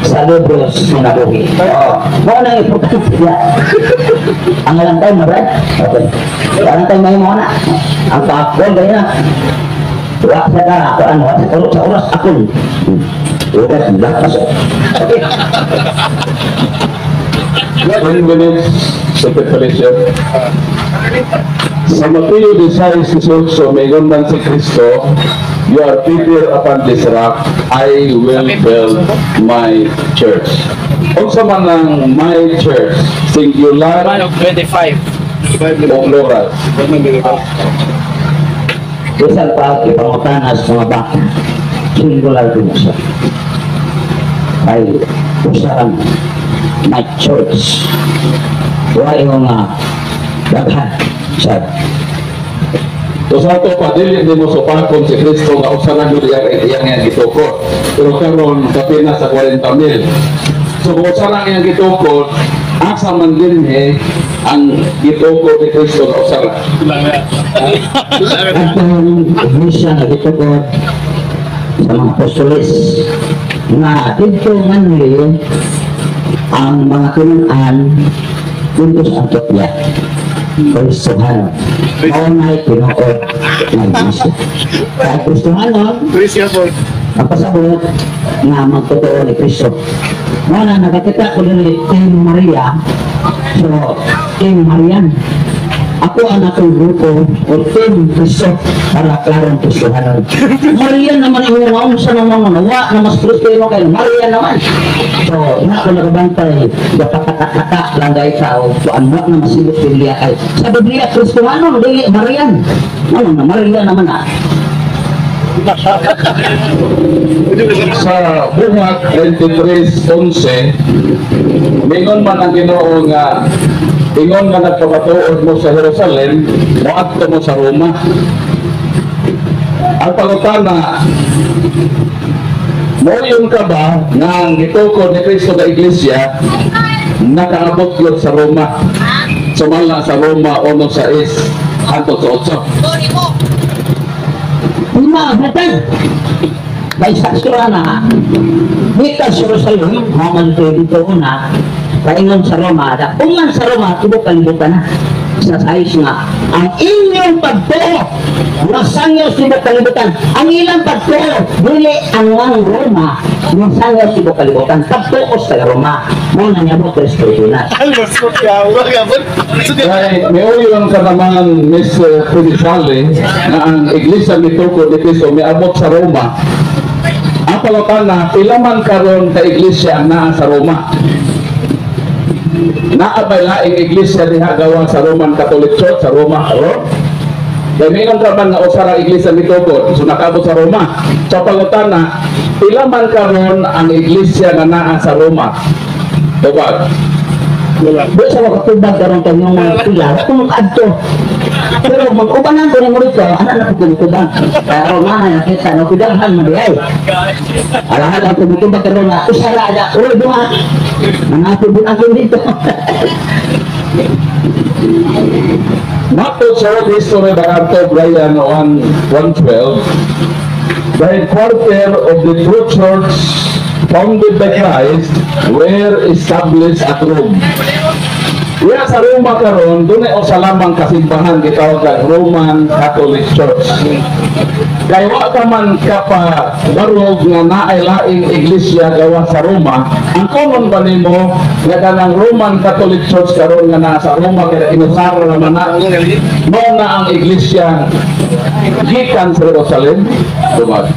[SPEAKER 1] sa libro sa kinabuhi." Oo. Mao nang importante niya. Ang ngalan tayo, Brad? Okay. Walang tayo may na. Ang kaakol, gaya na. Wa sa ka, ako ano, sa oras akol. Oras, lakas. Okay.
[SPEAKER 3] 10 minutes, Secretary Felicia. Sa Mateo 16:18, mayroon man si Kristo, "You are Peter, upon this rock, I will build my church." Unsa man ang my church? Singular
[SPEAKER 4] 25.
[SPEAKER 3] O plural?
[SPEAKER 1] Bisan pa ipangutanas mga baka, singular din siya. Ay, usa ang my church. Wa yung nga daghan sa
[SPEAKER 3] So sa ato pa, dili nimo supakon si Kristo nga usa lang yun iyang iyang iyang gitukod. Pero karon kapina sa 40 mil. So kung usa lang iyang gitukod, asa man dinhi ang gitukod ni Kristo nga usa lang?
[SPEAKER 1] Atong iglesia nga gitukod sa mga apostoles nga didto nganli ang mga tinunan dito sa Antioquia. Kristohanon. Mao na'y tinuod nga iglesia. Kaya Kristohanon,
[SPEAKER 2] Christian po.
[SPEAKER 1] Ang pasabot nga magtotoo ni Kristo. Mao na nakakita ko ni Team Maria. So, Team Marian. Ako ang akong grupo o Team Kristo para klarong Kristohanon. Maria naman yung naunsa naman nga wa na mas Kristo mo kay Maria naman. So, ina ko nakabantay, gapakata lang gay ka o kuan mo na masilot Biblia kay sa Biblia Kristohanon dili Marian. Ano na Maria naman ah.
[SPEAKER 3] Sa Buhat 23:11, mingon man ang Ginoo nga ingon nga nagpamatuod mo sa Jerusalem, moadto mo sa Roma. Ang pangutana, moingon ka ba nga ang gitukod ni Kristo nga iglesia nakaabot yun sa Roma? Sumala sa Roma 1:6 hangtod sa 8.
[SPEAKER 1] Lima, hatag. Kay sa na, dito sa Jerusalem, human dito una, paingon sa Roma, da, ungan sa Roma, tibuok kalibutan na. Sa sais nga, ang inyong pagtuo, nasangyaw sa tibuok kalibutan. Ang ilang pagtuo, dili ang ang Roma, nasangyaw sa tibuok kalibutan. Pagtuo sa Roma, mao na niya mo Kristo na.
[SPEAKER 3] Kay miuyon ka naman, Miss Felicale, na ang Iglesia mitukod ni Cristo miabot sa Roma. Ang pangutana, pila man karon ka iglesia ang naa sa Roma? Naa ba laing iglesia diha gawa sa Roman Catholic Church sa Roma karon? Kay mingon ka man nga usa ra iglesia mitukod, so nakaabot sa Roma. Sa pangutana, pila man karon ang iglesia nga naa sa Roma? Tubag.
[SPEAKER 1] Di sa makatubag karon kay yung mga pila, kung adto. Pero mag-ubanan ko nimo rito, ana na ko tubag. Pero nga nakita no kidaghan man di ay. Alahan ang tumutubag karon nga usa ra ada, ulo duha. Mga ako dito.
[SPEAKER 3] Matod sa World History by Arthur Bryan 1, 112, the headquarter of the true church founded by Christ were established at Rome. Diya sa Roma karon, dunay usa lamang kasimbahan, gitawag ang Roman Catholic Church. Kay wa ka man kapabarog nga naay laing iglesia gawa sa Roma, ang common ba nimo nga kanang Roman Catholic Church karon nga naa sa Roma kay inusara naman na, mao na ang iglesia gikan sa Jerusalem? Dumag.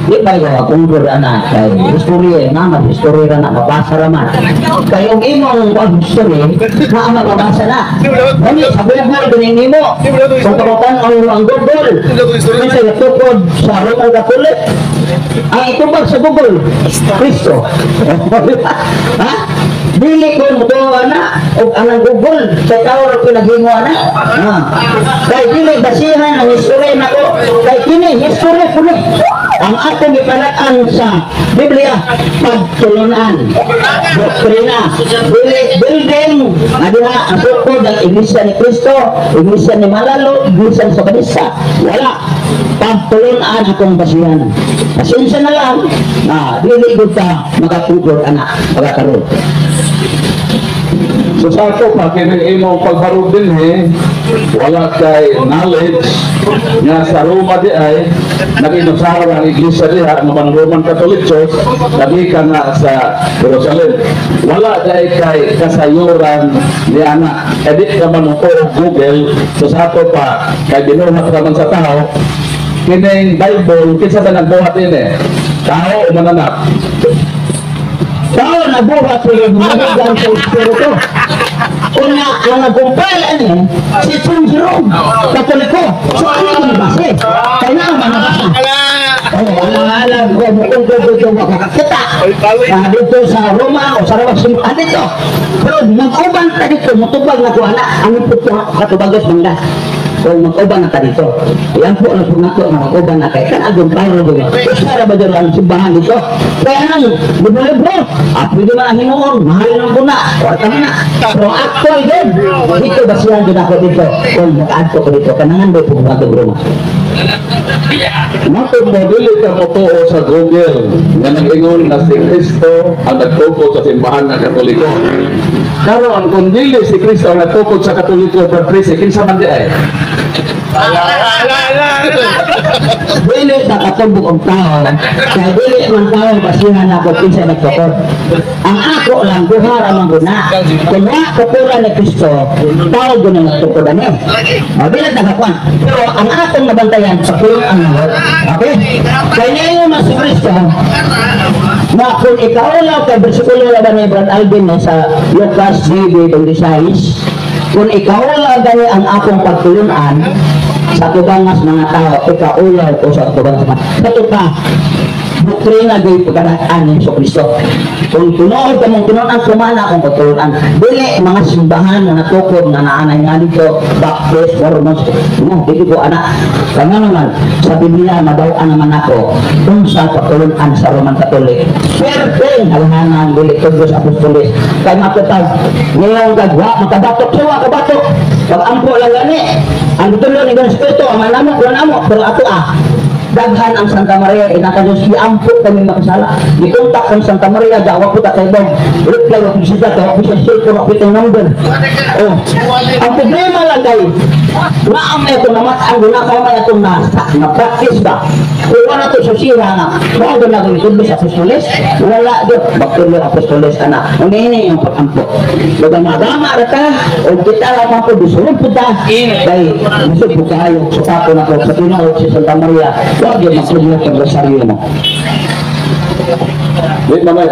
[SPEAKER 1] Di ba ikaw akong ana kay history na man, history ra na mabasa ra man. Kay og imong pag history na mabasa na. Dali sa Google dinhi nimo. Kung pakutan ang Google, kinsa tukod sa Roman Catholic? Ang itubag sa Google, Kristo. Ha? Dili ko mo ana og anang Google kay tao ra ko naghimo ana. Ha. Kay dili basihan ang history nako. Kay kini history kuno. Ang atong gipalat-an sa Biblia, pagtulunan, doktrina, dili building nga diha ang tukod ang Iglesia ni Cristo, Iglesia ni Manlalo, Iglesia ni Sabanista. Wala. Pagtulunan akong basihan. Pasensya na lang na dili gud ta makatugod ana pagkaroon.
[SPEAKER 3] So sa ako pa, kining imong pagbarog dinhi, wala kay knowledge nga sa Roma di ay nag-inusara ang iglesia diha nga mga Roman Catholic Church nagikan na sa Jerusalem. Wala kay kay kasayuran ni ana. E di ka man mo Google. So sa ako pa, kay binuhat ka man sa tao kining Bible, kinsa ba nagbuhat ini? Tao o mananap?
[SPEAKER 1] Tao nabuhat pero nabuhat sa Espiritu. Una, ang nag-compile ani, si Tom Jerome, Katoliko. So ano ang base? Kaya na ang mga Oh, ang alam ko, kung ko makakakita. Na dito sa Roma o sa Roma, simbahan dito. Pero mag-uban ta dito, mutubag na ko ana, ang ipot katubagos mangga. Kung mag-uban na ta dito. Yan po ang nato nga mag-uban na kay kan agong paro dito. Sara ba dito ang simbahan dito? Kaya nang libro-libro, at pwede man ang hinuon, mahal nang kuna, kwarta man na. Pero actual din, dito basihan din ako dito. Kung mag-adto ko dito, kanangan ba po mag Roma?
[SPEAKER 3] Matod mo, dili ka motuo sa Google nga nag-ingon na si Kristo ang nagtukod sa simbahan ng Katoliko. Karon, kung dili si Kristo ang nagtukod sa Katoliko, Brad Tracy, kinsa man di ay?
[SPEAKER 1] Dili sa katubok og tao, kay dili man tao basihan ako kinsa nagtukod. Ang ako lang duha ra man guna. Kung wa tukuran ni Kristo, tao gud na nagtukod ani. O dili ta kakuan. Pero ang akong nabantayan sa pulong ang Lord. Okay? Kay niingon na si Kristo na kung ikaw lang kay bersikulo na ni Brad Alvin no, sa Lucas 9:26, kung ikaw lang gani ang akong pagtulunan sa tubangas mga tao, ikaulaw ko sa tubangas mga tao. Sa pa, doktrina gay pagkadaan ni Hesus Kristo. Kung tinuod ka mong tinuod kumana akong pagtulunan. Dili mga simbahan na natukod nga naanay nga dito, Baptist, Mormons, no, dili ko anak. Kaya naman, sa Biblia, madaw-an naman ako kung sa pagtulunan sa Roman Catholic. Pwerte, alhangan, dili tugos apostolis. Kaya matutag, ngayon gagwa, makabatok siya, makabatok. Pag-ampo lang gani, ang tulo ni Ganang Espiritu, ang manamo, manamo, pero ato ah, daghan ang Santa Maria, inaka Diyos, iampo kami makasala. Gikontak ang Santa Maria, gawa po ta kay Bong. Reply wa po siya, tawa po siya, cellphone, wa po itong number. Oh. Ang problema lang kay, naam ito naman, ang ginakaw man itong na-practice ba? Kung wala ito susira nga, wala doon na kung sa apostoles, wala doon. Baktulo apostoles, anak. Ang ini yung pag-ampo. Baga madama ra ka, o kita lang po, dusulod po ta. Kay, gusto po kayo, sa tapo na ko, sa tinuod si Santa Maria, huwag yung magkulong ang rosaryo mo.
[SPEAKER 3] Di man may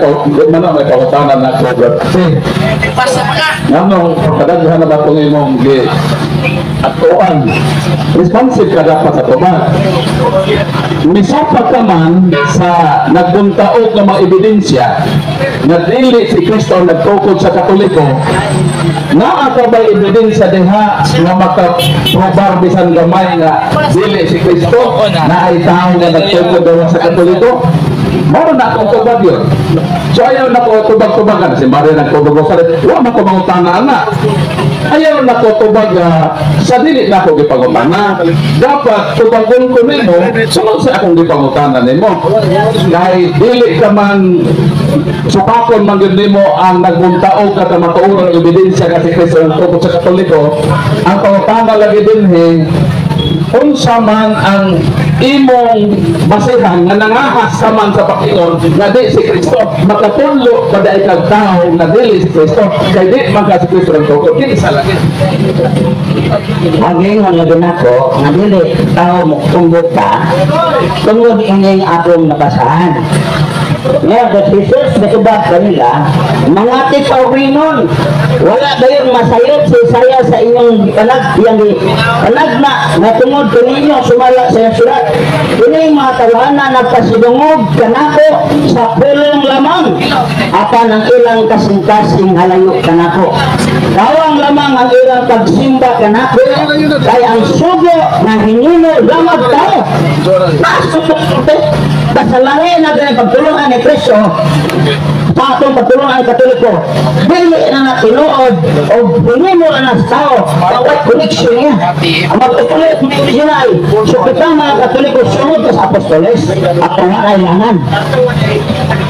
[SPEAKER 3] pangutanan na ko, Brad. Kasi, nganong kadaghan na ba itong imong gi atuan? Responsive ka dapat sa tubag. Misapat ka man sa nagbuntaog ng mga ebidensya na dili si Kristo ang nagtukod sa Katoliko, naa ka ba ebidensya diha nga makaprobar bisan gamay nga dili si Kristo na ay tao nga nagtukod daw sa Katoliko? Mao na akong tubag yun. So ayaw na ko tubag-tubagan. Si Maria nagtubag ko sa wa man ko mangutana na. Ayaw nako tubaga sa dili nako gipangutana. Dapat tubagon ko nimo sulod sa akong gipangutana nimo. Kay dili ka man supakon man gyud nimo ang nagbuntaog ka kamatuoran ebidensya nga si Kristo ang tukod sa Katoliko. Ang pangutana lagi dinhi, unsa man ang imong basihan nga nangahas ka man sa Panginoon nga di si Kristo? Makatudlo ba diay kag tao nga dili si Kristo, kay di man ka si Kristo ang tukod? Kinsa lagi?
[SPEAKER 1] Ang ingon lagi nako nga dili tao mo tumbok ka tungod ining akong nabasahan. Nga the Jesus natubag kanila, "Mga tikawrinon, wala dayon masayop si Isaiah sa inyong panag iyang panagna nga tungod kaninyo sumala sa iyang surat: 'Kining mga tawhana nagpasidungog kanako sa pulong lamang, apan ang ilang kasing-kasing halayo kanako. Kawang lamang ang ilang pagsimba kanako, kay ang sugo nga hinimo lamag tao.'" Basta lahi na ganyan pagtulungan ni Kristo sa atong pagtulungan ng Katoliko, dili na na tinuod o hinimo na na sa tao, dapat connection niya. Ang magtutuloy at may original. So kita mga Katoliko, sunod ka sa apostoles at mga kailangan.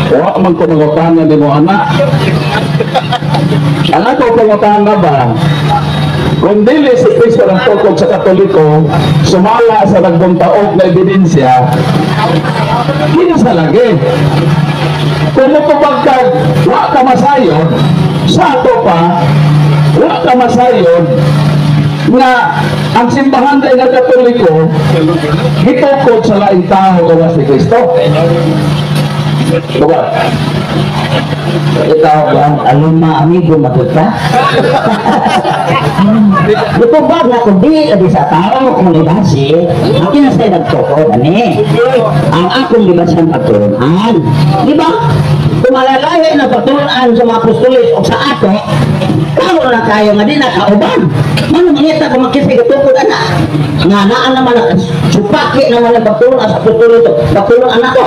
[SPEAKER 3] Wa man ko nangutana nimo ana. Ang ako pangutana ba, kung dili si Kristo ang tukod sa Katoliko, sumala sa nagbuntaog na ebidensya, kinsa lagi? Kung motubag ka, wa ka masayon, sa ato pa, wa ka masayon, nga ang simbahan dahil nga Katoliko, gitukod sa laing tao gawas ni Kristo. Diba?
[SPEAKER 1] Ikaw ba, alima amigo matuta? Ito ba na kung di lagi sa tao kung ibase, ang kinasay nagtukod, ani? Ang akong gibasan pagtulunan. Di ba? Kung malalahi na pagtulunan sa mga apostoles o sa ato, tao na kayo nga di nakauban. Mano mangita kung makita katukod ana? Nga naa naman na supaki naman ang pagtulunan sa apostoles, pagtulunan ako.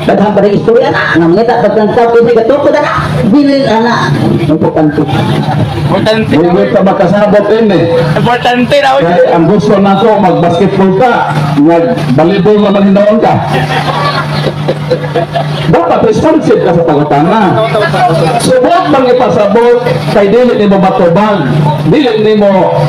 [SPEAKER 1] Daghan pa rin istorya na, nga mangita pagtangtaw kasi katukod ana, dili ana, importante.
[SPEAKER 2] Importante.
[SPEAKER 3] Hindi ka makasabot din eh.
[SPEAKER 2] Importante na.
[SPEAKER 3] Kaya ang gusto nako mag-basketball ka, nag-volleyball naman hinoon ka. Dapat responsive ka sa pangutana. Subot bang ipasabot kay dili nimo matubag, dili nimo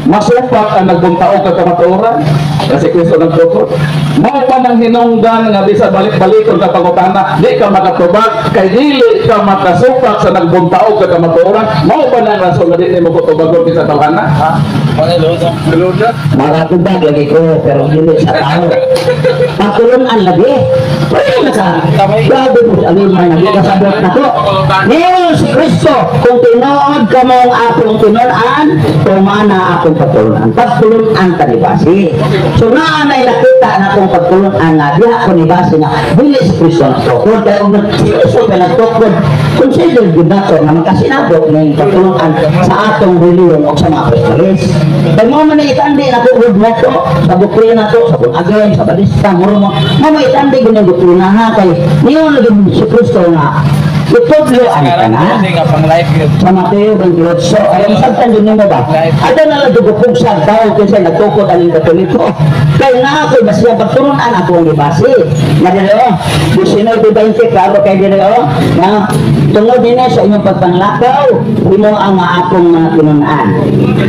[SPEAKER 3] masupak ang nagbuntaog ka kamatuoran kasi Kristo nagtukod. Mao pa nang hinungdan nga bisa balik-balikon ka pangutana, di ka makatubag kay dili ka makasupak sa nagbuntaog ka kamatuoran. Mao pa nang rason nga di nimo kutubagon sa tawhana?
[SPEAKER 1] Makatubag lagi ko, pero dili sa tao. Pagtulunan lagi. Pwede na sa grabe po sa alima lagi kasabot na to. Ngayon si Kristo, kung tinuod ka mong akong tinunan, tumana akong pagtulunan. Pagtulunan ta ni basi. So naa na nakita na akong pagtulunan nga diha ko ni basi nga dili si Kristo nagtukod. Kaya kung si Kristo pa nagtukod, consider gud nato nga magkasinabot ng pagtulunan sa atong reliyon o sa mga apostoles. Kaya mo man itandi na ko na to, sa doktrina to, sa born again, sa Batista, muro mo, mo mo itandi gud yung doktrina ha, kay niyon lagi si Kristo nga itudlo ang tanan. Sa Mateo 28, ay ang sagtan din nimo ba? Ada na lang dugupog sa tao kinsa nagtukod ang Katoliko. Kay na ako basta pagturunan ako ang gibase. Nga dire oh, 19:20, klaro kay dire oh, na tungod dinhi sa inyong pagpanglakaw, imo ang akong mga tinunan.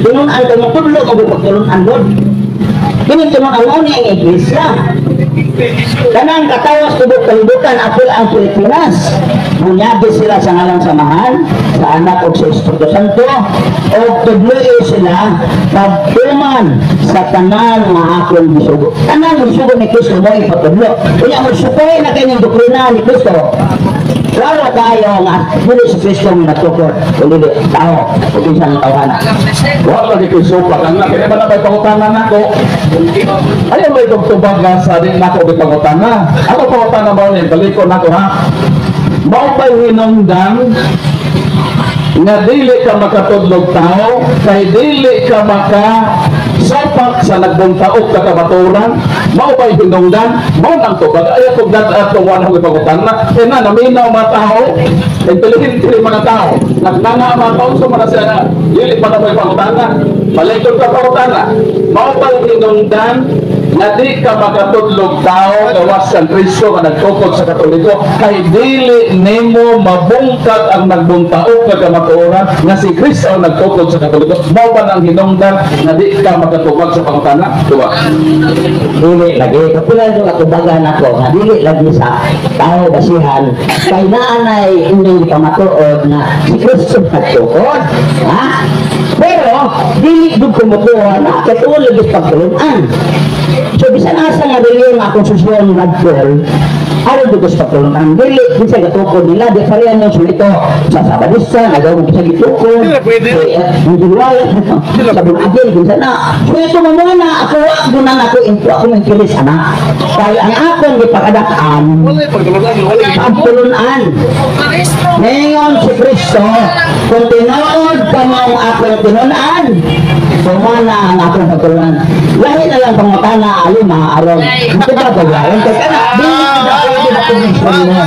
[SPEAKER 1] Tinunan kay mo tudlo mo pagtulunan God. Kini tinunan mo ni ang iglesia. Kanang katawas tubod kalibutan, apil ang Pilipinas. Munyagi sila sa ngalan sa Amahan, sa Anak o sa Espiritu Santo, o tudloi sila pagtuman sa tanan nga akong gisugo. Tanan gisugo ni Kristo mo ipatudlo. Kaya mo sukoy na kanyang doktrina ni Kristo. Klaro tayo nga dili si Kristo ang natukod, kundi tao o bisan tawhana.
[SPEAKER 3] Wa lagi ko'y supak ang kaya ba na may pangutana nako? Ayaw may tugtubag nga sa di nako di pangutana. Ako pangutana ba ni baliko nako ha? Mao ba'y hinungdan nga dili ka makatudlog tao kay dili ka maka Gisopak sa nagbuntaok ka kamatuoran, mao ba'y hinungdan, mao nang tubag, ay ako dat atong wala ko ipangutana, kaya na, naminaw mga tao, intelligente rin mga tao, nagnanga ang mga tao, so man na siya na, dili pa na may pangutana, malikod ka pangutana, mao ba'y hinungdan, na di ka makatudlog tao gawas ang Kristo nga nagtukod sa Katoliko kay dili nimo mabungkag ang nagbuntaok ka kamatuoran nga si Kristo ang nagtukod sa Katoliko. Mao ba nang hinungdan nga di ka makatubag sa pangutana, diba?
[SPEAKER 1] Dili lagi. Kapila ito katubagan ako nga dili lagi sa tao basihan kay naanay inyong pamatuod na si Kristo nagtukod. Ha? Pero dili jud kumukuha na kay tuod lagi sa pagtulunan. So bisan asa nga reliyon nga akong susuon nagtol, aron jud sa pagtulunan. Dili kinsa gatukod nila, di parehan yung sulito sa Sabadista, nagawag sa gitukod.
[SPEAKER 2] Dili pwede.
[SPEAKER 1] Sa bunagin, kinsa na. So ito mo muna, ako wa guna na ako into ako ng kilis ana. Kay ang akong gipakadak-an,
[SPEAKER 2] Wala pagtulunan, wala.
[SPEAKER 1] Pagtulunan. Ngayon si Kristo, kung tinuod ka mo ang akong tinunan, sumana ang akong pagtulunan. Lahi na lang pangutana, alima, aron. Ito ba paglayan? Kaya ka na, dili ka pwede na kumisyon mo.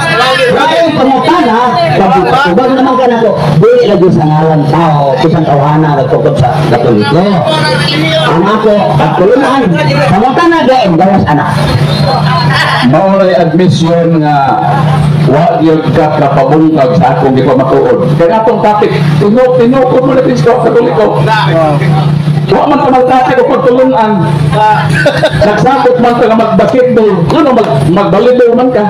[SPEAKER 1] Lahi pangutana, pagtubag naman ka na ko, dili lagi sa ngalan tao, kisang tawhana, nagtukod sa Katoliko. Ang ako, pagtulunan, pangutana, gain, gawas anak.
[SPEAKER 3] Mao ray admission nga wa gyud ka kapabungkag sa akong gipamatuod. Kaya atong topic, tinukod mo na Kristo Katoliko. Wa man ka magtopic o pagtulunan. Nagsabot man ka nga mag-basketball, ano mag-volleyball man ka.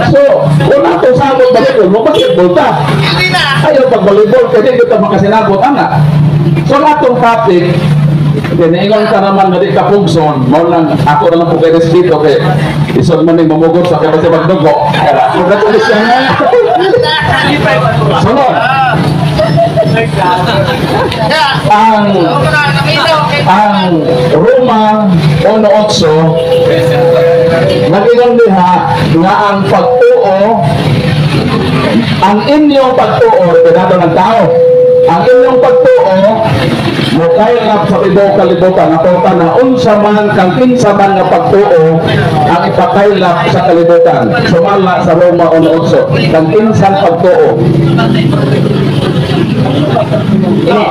[SPEAKER 3] So, kung ato sabot basketball, mo basketball ta. Ayaw pag volleyball, kaya di kita makasinabot ana. So, ang atong topic, Ginaingon ka naman nga di ka pugson, mao lang ako na lang po kay respeto kay isod man ning mamugot sa kay basta magdugo. Congratulations. Sunod. Ang Roma 1:8 nag-ingon diha nga ang pagtuo, ang inyong pagtuo, tinado ng tao, ang inyong pagtuo mukaylap sa tibuok kalibutan. Ako na unsa man kang kinsa man nga pagtuo ang ipakaylap sa kalibutan sumala sa Roma 1:8 kang kinsang pagtuo.
[SPEAKER 1] Ini,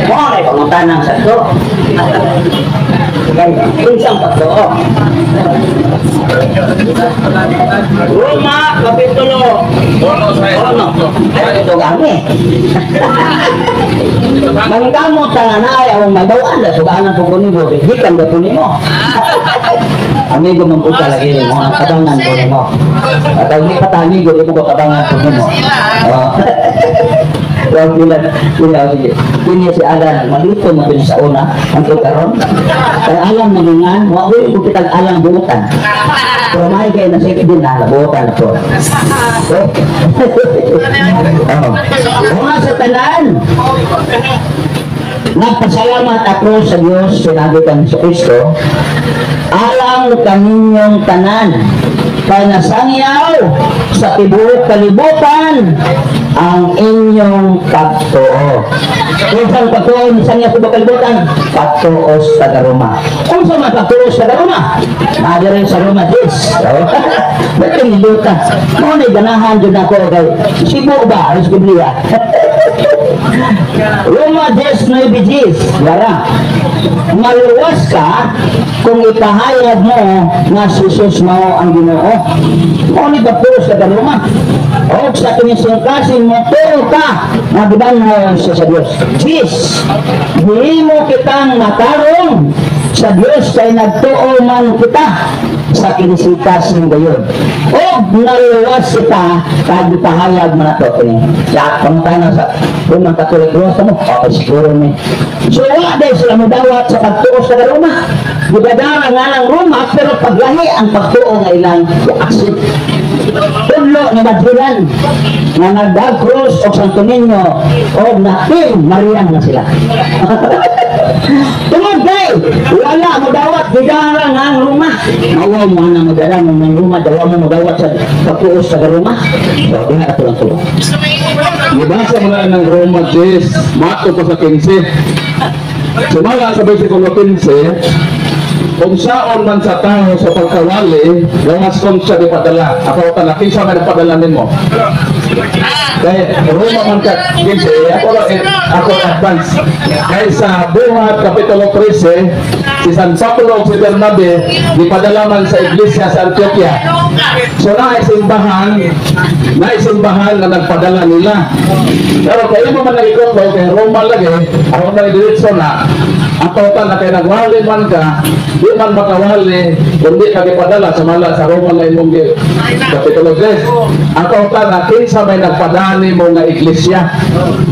[SPEAKER 1] mo na pangutana sa to. Kay kinsang pagtuo. Roma kapitulo 1. Ay, ito gani. Mangkamot ta na ay ang magawan na sugaan ang pugo nimo, gikan ba nimo. Amigo man po talaga nimo, ang kabangan po nimo. At ang pa ta amigo, di mo ko kabangan po nimo. Oh. Wag nila nila sige. Kini si Alan, malito mo din sa una, ang karon. Kay alam na nga, wa ko kitag alam buotan. Pero may kay na sige din na buotan na po. Oh. Mga sa tanan, nagpasalamat ako sa Dios sinabi kang sa Kristo, alang kaninyong tanan, kay nasangyaw sa tibuok kalibutan ang inyong pagtuo. Kung saan pagtuo ni sangyaw sa tibuok kalibutan? Pagtuo sa taga-Roma. Kung saan man pagtuo sa taga-Roma? Naadi rin sa Roma, Diyos. Ba't yung nilutan? Mo na ganahan dyan ako kay Cebu ba? Aris Biblia. Roma 10:9, Lara. Maluwas ka kung ipahayag mo nga si Jesus mao ang Ginoo. Mao ni pagtuo sa Roma. O sa kinisingkasin mo, tuo ka nga gibanhaw siya sa Dios. Diyos, himo kitang matarong sa Dios kay nagtuo man kita sa kinisikasin gayon. O naluwas kita kag ipahayag mo na to. Kini sa pangutana sa Roman Catholic, luwas mo? Okay, siguro ni. So wa dahil sila modawat sa pagtuo sa Roma. Gidadara nga ng Roma pero paglahi ang pagtuo nga ilang i-accept. Tudlo ni Magellan nga nagdag-cross og Santo Niño og nating Marian na sila. Tungod kay wala modawat gidara nga ang Roma. Mawa mo na modala mo ng Roma, dawa mo modawat sa pagtuo sa Roma. So diha ato lang tulo.
[SPEAKER 3] Gibasa mo na ng Roma 10, mato pa sa 15. Sumala sa versikulo 15, kung saon man sa tao sa pagkawali, gawas kung siya gipadala. Ako ka na, kinsa man nagpadala nimo? Kay Roma man ka 15, ako lang, eh, ako advance. Kay sa Buhat Kapitulo 13, si San Pablo ug si Bernabe gipadala man sa iglesia sa Antioquia. So naay simbahan nga nagpadala nila. Pero kay mo man nagikot kay Roma lagi, ako na diretso na. Ang total na kay nagwali man ka, di man makawali, kundi ka gipadala sumala sa Roma na imong Kapitulo 3. Ang total na kinsa may nagpadala mo nga iglesia.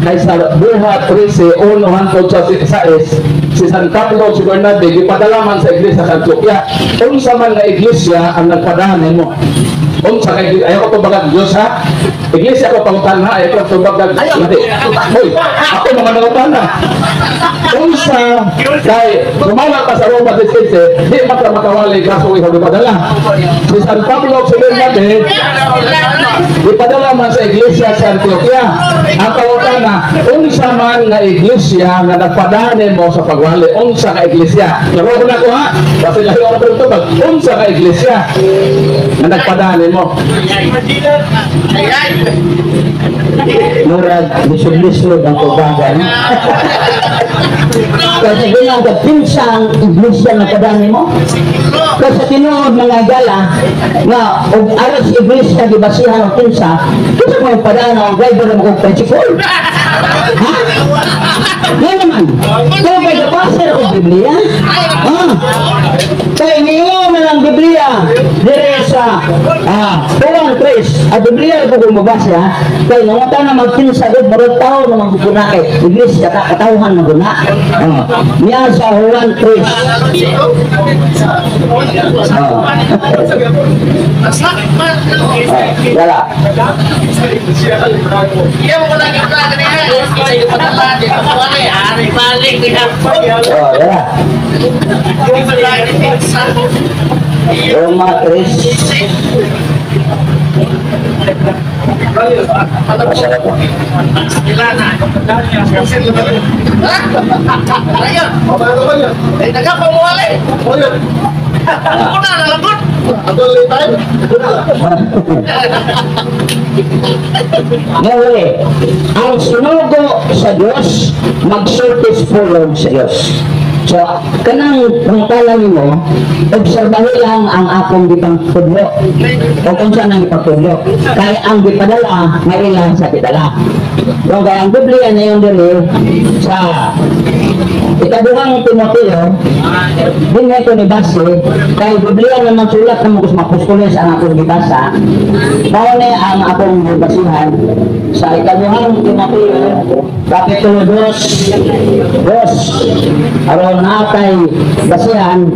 [SPEAKER 3] Kay sa Buhat 13, 1 hangtod sa 6, si San Pablo, si Bernabe, gipadala man sa iglesia sa Antioquia. Unsa man nga iglesia ang nagpadala nimo? Unsa kay ayaw ko tubagag Diyos, ha? Iglesia ko pangutan ha, ayaw ko tubagag lahi. Hoy, ako mga nangutana. Unsa kay sumala pa sa Roma 15, di man ka makawali kaso ikaw gipadala. Si San Pablo, si Bernabe, gipadala man sa iglesia sa Antioquia. Ang pangutana, unsa man nga iglesia nga nagpadala mo sa pagwali? Unsa nga iglesia? Laro ko na ko ha. Kasi lahi ako pero tubag. Unsa nga iglesia nga nagpadala mo?
[SPEAKER 1] Murag lisod-lisod ang tubagan. Kasi ginang kinsa ang iglesia nga padani mo? Kasi tinuod, mga gala nga og aros iglesia gibasihan og kinsa, kinsa mo padana ang driver mo kog tricycle? Ha? Yan naman. Kung kay gabasa og Biblia? Ah. Kay niyo na lang Biblia dire sa Juan 3. Ang Biblia ko kung mabasa kay nangutan na magkinsa gud, murag tao na magpuna kay iglesia ka katawhan na guna. Ah. Niya sa Juan 3. Ah. Ah, wala.
[SPEAKER 4] Iya mo lagi ka kanina. Sa iyo padala di ko wala ari balik
[SPEAKER 1] Oh, wala. Roma 3. Basa na po.
[SPEAKER 4] Ilana. Ayun. Eh nagapang wala. Una na lang gud.
[SPEAKER 1] Ngawali, ang sinugo sa Diyos, magsulti pulong sa Diyos. So, kanang pangtala nimo, obserbahin lang ang akong gipangtudlo. O kung saan ang ipagtudlo. Kaya ang gipadala, may ilang sa gidala. So, kaya ang Biblia na yung dili sa Ikaduhang Timoteo, din nga ito ni base, kay Biblia naman sulat ng mga apostoles ang akong gibasa, mao ni ang akong gibasihan sa Ikaduhang Timoteo, Kapitulo 2, 2, aron natay basihan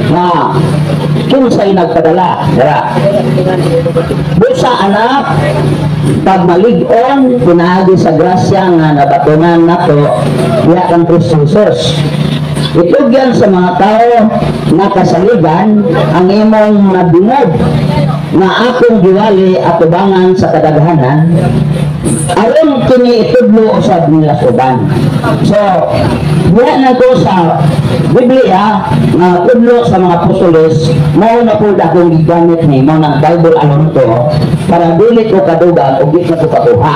[SPEAKER 1] na kinsay nagpadala. Dara. Busa, anak, pagmalig-on pinaagi sa grasya nga nabatunan nato diha kang Kristo Jesus. Itugyan sa mga tao na kasaligan ang imong nadungog na akong giwali atubangan sa kadaghanan, aron kini itudlo usab nila sa uban. So, diha na ko sa Biblia nga tudlo sa mga apostoles, mao na pud akong gigamit ni mao na Bible alone to para dili ko kadugang ug di na ko kakuha.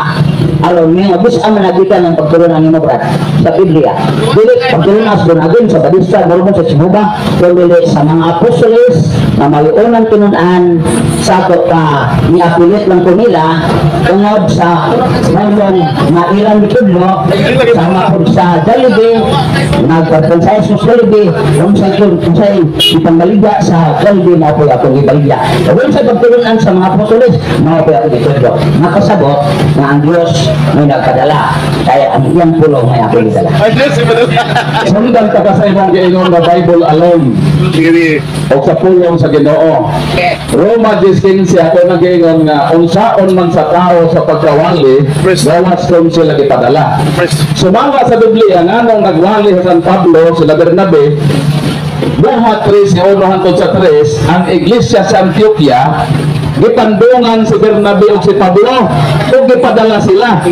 [SPEAKER 1] Aron nga bisan man nagikan ang pagtulon ang imo, brad, sa Biblia. Dili pagtulon as dunagin sa Badista, Mormon, sa Jehovah, kundi sa mga apostoles na maliunang tinun-an sa ato ka niapilit lang ko nila tungod sa mayroong mailang gitudlo sama po sa Jollibee nagpagpan sa Jollibee kung sa kung sa ipangbaligya sa Jollibee, mao po akong ibaligya. Kung sa pagtulunan sa mga apostoles, mao po akong gitudlo nakasabot nga ang Diyos may nagpadala kaya ang iyang pulong may akong gidala.
[SPEAKER 2] Ay, Diyos,
[SPEAKER 3] Sundan ka ka sa imong giingon nga Bible alone
[SPEAKER 2] Sige.
[SPEAKER 3] o sa pulong sa Ginoo. Roma 10:15, ako nagiingon nga unsaon man sa tao sa pagkawali, gawas kung sila gipadala.
[SPEAKER 2] Press.
[SPEAKER 3] Sumanga sa Biblia nganong nagwali sa San Pablo sila Bernabe, Buhat 3, 1 hangtod sa 3, ang iglesia sa Antioquia Gipandungan si Bernabe ug si Pablo ug gipadala sila.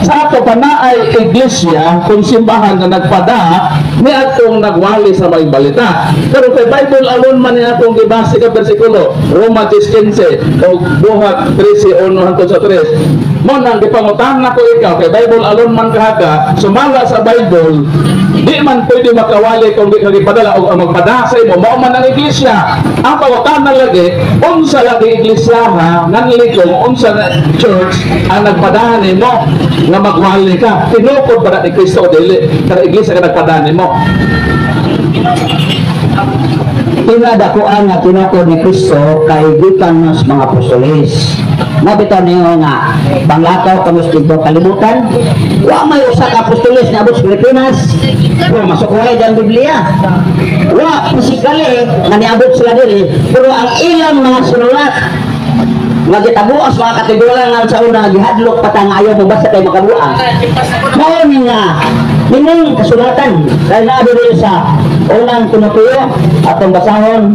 [SPEAKER 3] Sa ato pa naay iglesia kung simbahan nga nagpada ni atong nagwali sa may balita. Pero kay Bible alone man ni atong gibase ka bersikulo, Roma 10:15 o Buhat 13:1 hangtod sa 3. Mo nang gipangutana ko ikaw kay Bible alone man kahaka, sumala sa Bible, di man pwede makawali kung di ka gipadala o ang magpada sa imo mao man ang iglesia. Ang pangutana lagi, unsa lagi iglesia ha, nanlikong unsa na church ang nagpadahan nimo nga magwali ka? Tinukod ba na ni Kristo o dili kada iglesia ka nagpadahan nimo?
[SPEAKER 1] Tinadakuan nga tinukod ni Kristo kay gikan mas mga apostoles. Mabitaw niyo nga panglakaw kamo sa tibuok kalibutan, wa may usa ka apostoles na abot sa Pilipinas, pero masukuhay ang Biblia. Wa physically nga niabot sila diri, pero ang ilang mga sinulat nga gitabuas mga katigulangan sa una, gihadlok pa ta nga ayaw mo basta kay makabuang. Mao ni nga minong kasulatan kay naa diri sa Unang Timoteo, atong basahon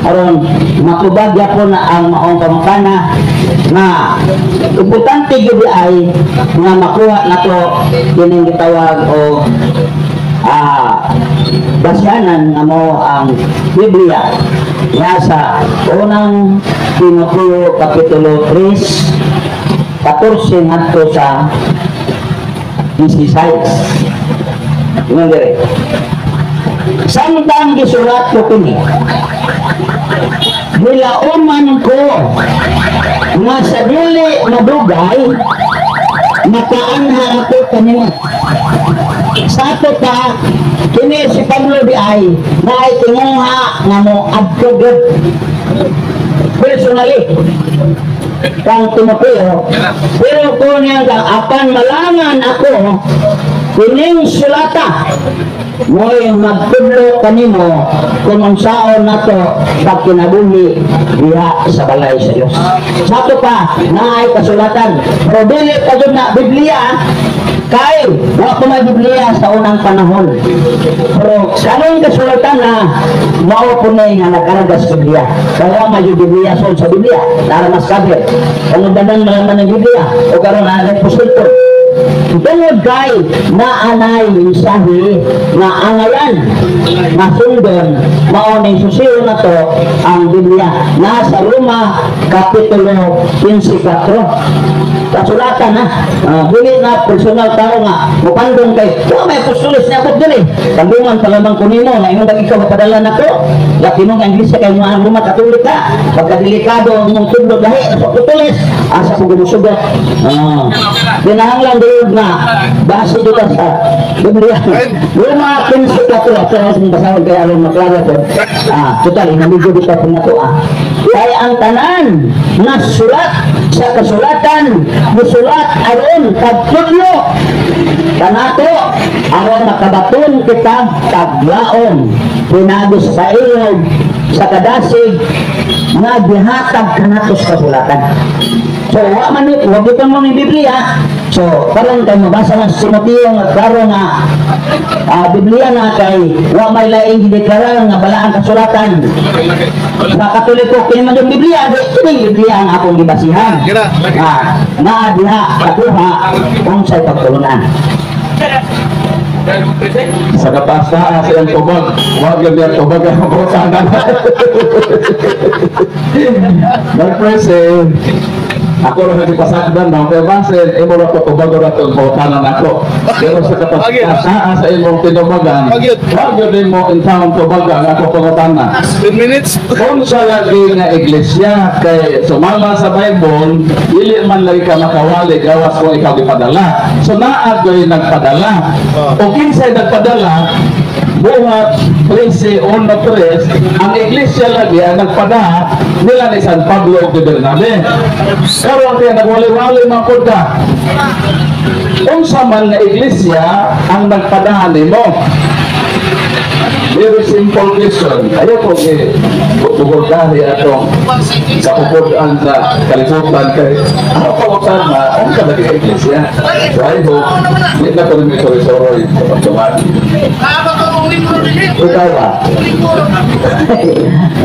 [SPEAKER 1] aron matubag gyapon na ang maong pamukana nga importante gyud ay nga makuha nato kining gitawag o basyanan nga mo ang Biblia nga sa Unang Timoteo Kapitulo 3, 14 ngadto sa 16. Ingon dire, "Samtang gisulat ko kini, hilauman ko nga sa dili madugay makaanha ako kanimo." Sa ato pa, kini si Pablo di ay naay tinguha nga mo adto gyud personally kang Timoteo. Pero kung niya kang apan malangan ako, kining sulata mo'y magtudlo kanimo kung unsaon nato pagkinabuhi diha sa balay sa Dios. Sa ato pa, naay kasulatan. Pero dili pa jud na Biblia kay wa pa may Biblia sa unang panahon. Pero kanang kasulatan na mao po na nga nakarga sa Biblia. Kaya may Biblia sa Biblia, para mas kabir. Kung dadan man ng Biblia o karon na nagpusulto. Tungod kay naanay mensahe nga angayan nga sundon, mao ning susiyo na to ang Biblia nasa Roma Kapitulo 15:4. Kasulatan na dili na personal tao nga mupandong kay wa may apostoles na abot dili. Pandungan pa lamang ko nimo nga imong ikaw mapadala nako. Lakinong ang iglesia kay mga Roma Katolika, pagkadelikado ang imong tudlo lahi sa apostoles, asa ko gumusugot. Kinahanglan dili nga base dito sa Biblia. Roma 15:4, ato na sa basahon kay aron maklaro ko. Total inamigo dito po nato ah. "Kay ang tanan na sulat sa kasulatan musulat aron pagtudlo kanato, aron makabaton kita taglaon pinaagi sa kailog sa kadasig nga gihatag kanato sa kasulatan." So, wa man ni, wa gyud mo ni Biblia. So, karon kay mabasa na sa Timoteo nga klaro nga Biblia na kay wa may laing gideklara nga balaang kasulatan. Sa Katoliko kini man yung Biblia, di kini Biblia ang akong gibasihan.
[SPEAKER 2] Kira.
[SPEAKER 1] Naa diha kakuha unsay pagtulunan.
[SPEAKER 3] Sa kapasa sa iyang tubag, wag lang niya tubag ang pangutana. Nagprese, ako rin nagpasakdan no, kaya basin, imo ra ko tubag ra itong pangutana nako. Pero sa kapasa sa imong tinubagan,
[SPEAKER 2] Pagyud.
[SPEAKER 3] Wag yun mo in town tubag ang ako pangutana.
[SPEAKER 2] 10 minutes.
[SPEAKER 3] Kung sa lagi nga iglesia kay sumama sa Bible, dili man lagi ka makawali gawas kung ikaw gipadala. So naa gyud nagpadala. O kinsay nagpadala? Buhat 13:1-3, ang iglesia lagi ang nagpada nila ni San Pablo ug ni Bernabe. Karon kaya nagwali-wali man pud ka. Unsa man nga iglesia ang nagpada nimo? Very simple question. Ayaw ko kay bukod dahil atong kapupod-an sa kalibutan kay ang pangutana, ang kalagi iglesia. So I hope, hindi na ko rin may soroy-soroy sa pagtuman.
[SPEAKER 1] Ikaw ba?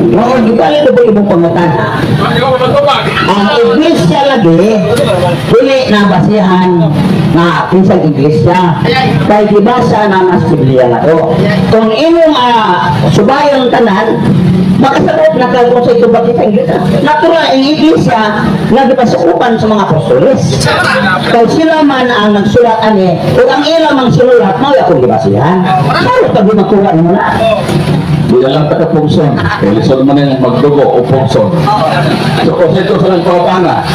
[SPEAKER 1] Mao gibalik ko ba imong pangutana? Ang iglesia lagi, dili na basihan nga kinsang iglesia. Kay gibasa na mas Biblia na to. Kung imong subayon tanan, makasabot na ka kung sa ito ba sa iglesia. Natural, ang iglesia nga gipasukupan sa mga apostoles. Kay sila man ang nagsulat ani, ug ang ilang mang sinulat, mao akong gibasihan. Mao pag makuha nimo na.
[SPEAKER 3] Di na lang taga Pugson. Kaya lisod man yung magdugo o Pugson. So, kung ito sa lang pangutana,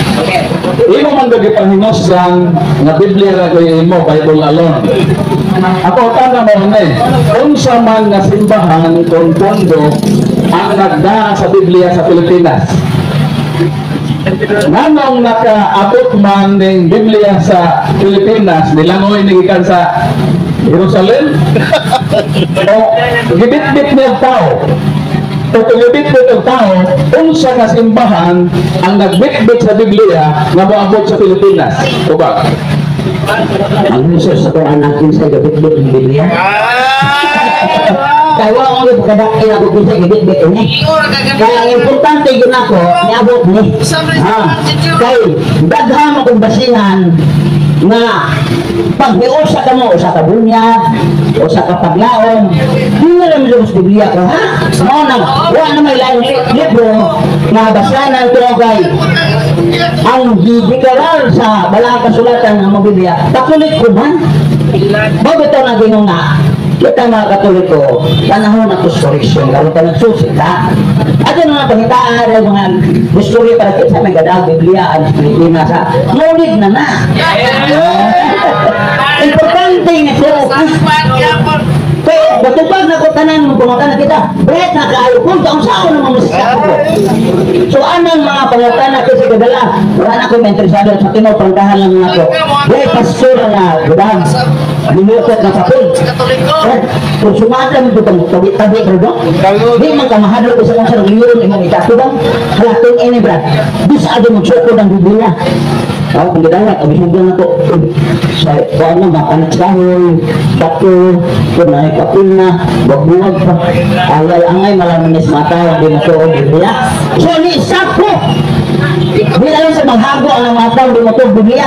[SPEAKER 3] imo man gagi panghinosgang nga Biblia ra kay imo, Bible alone. Ako tana mo ni, unsa man nga simbahan kung pondo ang nagdaa sa Biblia sa Pilipinas? Nganong nakaabot man ning Biblia sa Pilipinas, nilangoy ni gikan sa Jerusalem? O gibitbit niya tao? O kung gibitbit og tao, unsa nga simbahan ang nagbitbit sa Biblia nga moabot sa Pilipinas? Tubag.
[SPEAKER 1] Ang Jesus sa Quran ang kinsa gabitbit ng Biblia. Kaya wala akong pagkadakil ako kinsa gabitbit ini. Kaya ang importante yun ako, niabot ni. Ha? Kay daghan akong basihan nga pag usa ka mo, usa ka bunyag, usa ka paglaom, di na lang sa Biblia ko, ha? Mao nang, wala na may laing libro nga basanan ko kay ang gideklarar sa balaang kasulatan ng mga Biblia, Katoliko man. Bago ito na ginong nga, kita mga Katoliko, panahon na to correction, karon ta nagsusi ka. Ato na mga pangitaan, ay mga history para kita may gadag Biblia ang Pilipinas ha. Ngunit na na. Importante nga siya. Kaya, batupag na ko tanan, pangutana kita, break na kaayo, kung taong saan naman masika ko. So, anang mga pangutana kasi kadala, wala na ko may interesado sa tinaw, pangkahan lang na ko. Break, pastor na, gudang, linukot na papel. Eh, kung sumata mo itong tabi-tabi, bro, di man ka mahadlok sa kung sa leon, imong itatubang, halating ini, brad. Di sa adi mo tsoko ng Biblia. Oh, kung gidawat, abisugan na ko. Sa kuan na, makanak kahoy, bato, kung na kapil na, buwag pa. Alay angay, malamanis mata, hindi mo suog Biblia. So, ni sako. Di na sa maghago ang mga tao, di mo tuog Biblia.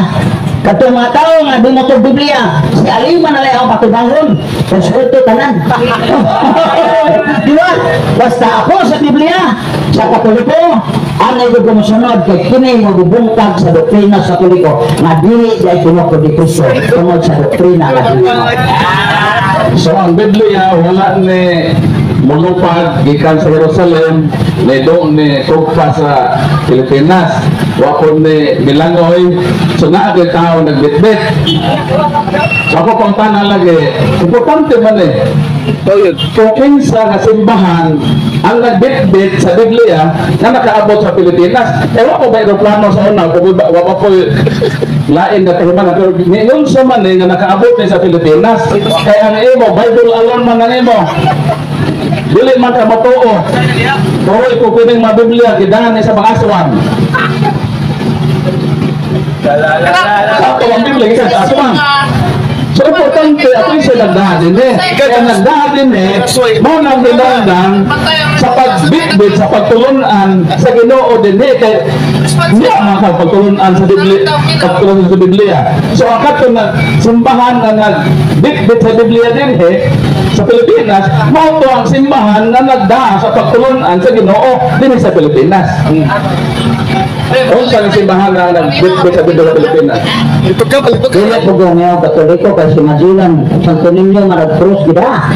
[SPEAKER 1] Katong mga tao nga di mo tuog Biblia, si Alima na lang ang patubangon. Respeto tanan. Di ba? Basta ako sa Biblia, sa Katoliko, ang ay gumusunod kay kini magubungkag sa doktrina sa Katoliko nga dili ay tinuod ni Kristo tungod sa doktrina nga dili.
[SPEAKER 3] So ang Biblia wala ni mulupad gikan sa Jerusalem ni do ni tugpa sa Pilipinas. Wa pud ni milangoy. So naa gyud tao nagbitbit. So ako pang tanan lagi, importante man eh. Kung kinsa nga simbahan ang nagbitbit sa Biblia na nakaabot sa Pilipinas. Eh, wa ko ba aeroplano sa una, kung wa pa ko lain na tahiman. Pero ngayon sa man eh, nga nakaabot ni sa Pilipinas. Kaya ang imo, Bible alone man ang imo. Dili man ka matuo. Turoy ko pining mga Biblia, gidahan ni sa mga aswang. Sa ato ang Biblia, gikan sa aswang. So, importante, ako yung siya nagdahan din eh. Kaya nagdahan din eh, mo nang hinangdan sa pagbitbit, sa pagtulunan sa Ginoo din eh. Kaya hindi ang mga pagtulunan sa Biblia, pagtulunan sa Biblia. So, ang kato na simbahan na nagbitbit sa Biblia din eh, sa Pilipinas, mao to ang simbahan na nagdaa sa pagtulunan sa Ginoo din eh sa Pilipinas. Unsa ang simbahan na nagbitbit sa Biblia sa Pilipinas?
[SPEAKER 1] Dili po ko ngayon Katoliko kay si Magellan, Santo Niño manag-cross gid ah.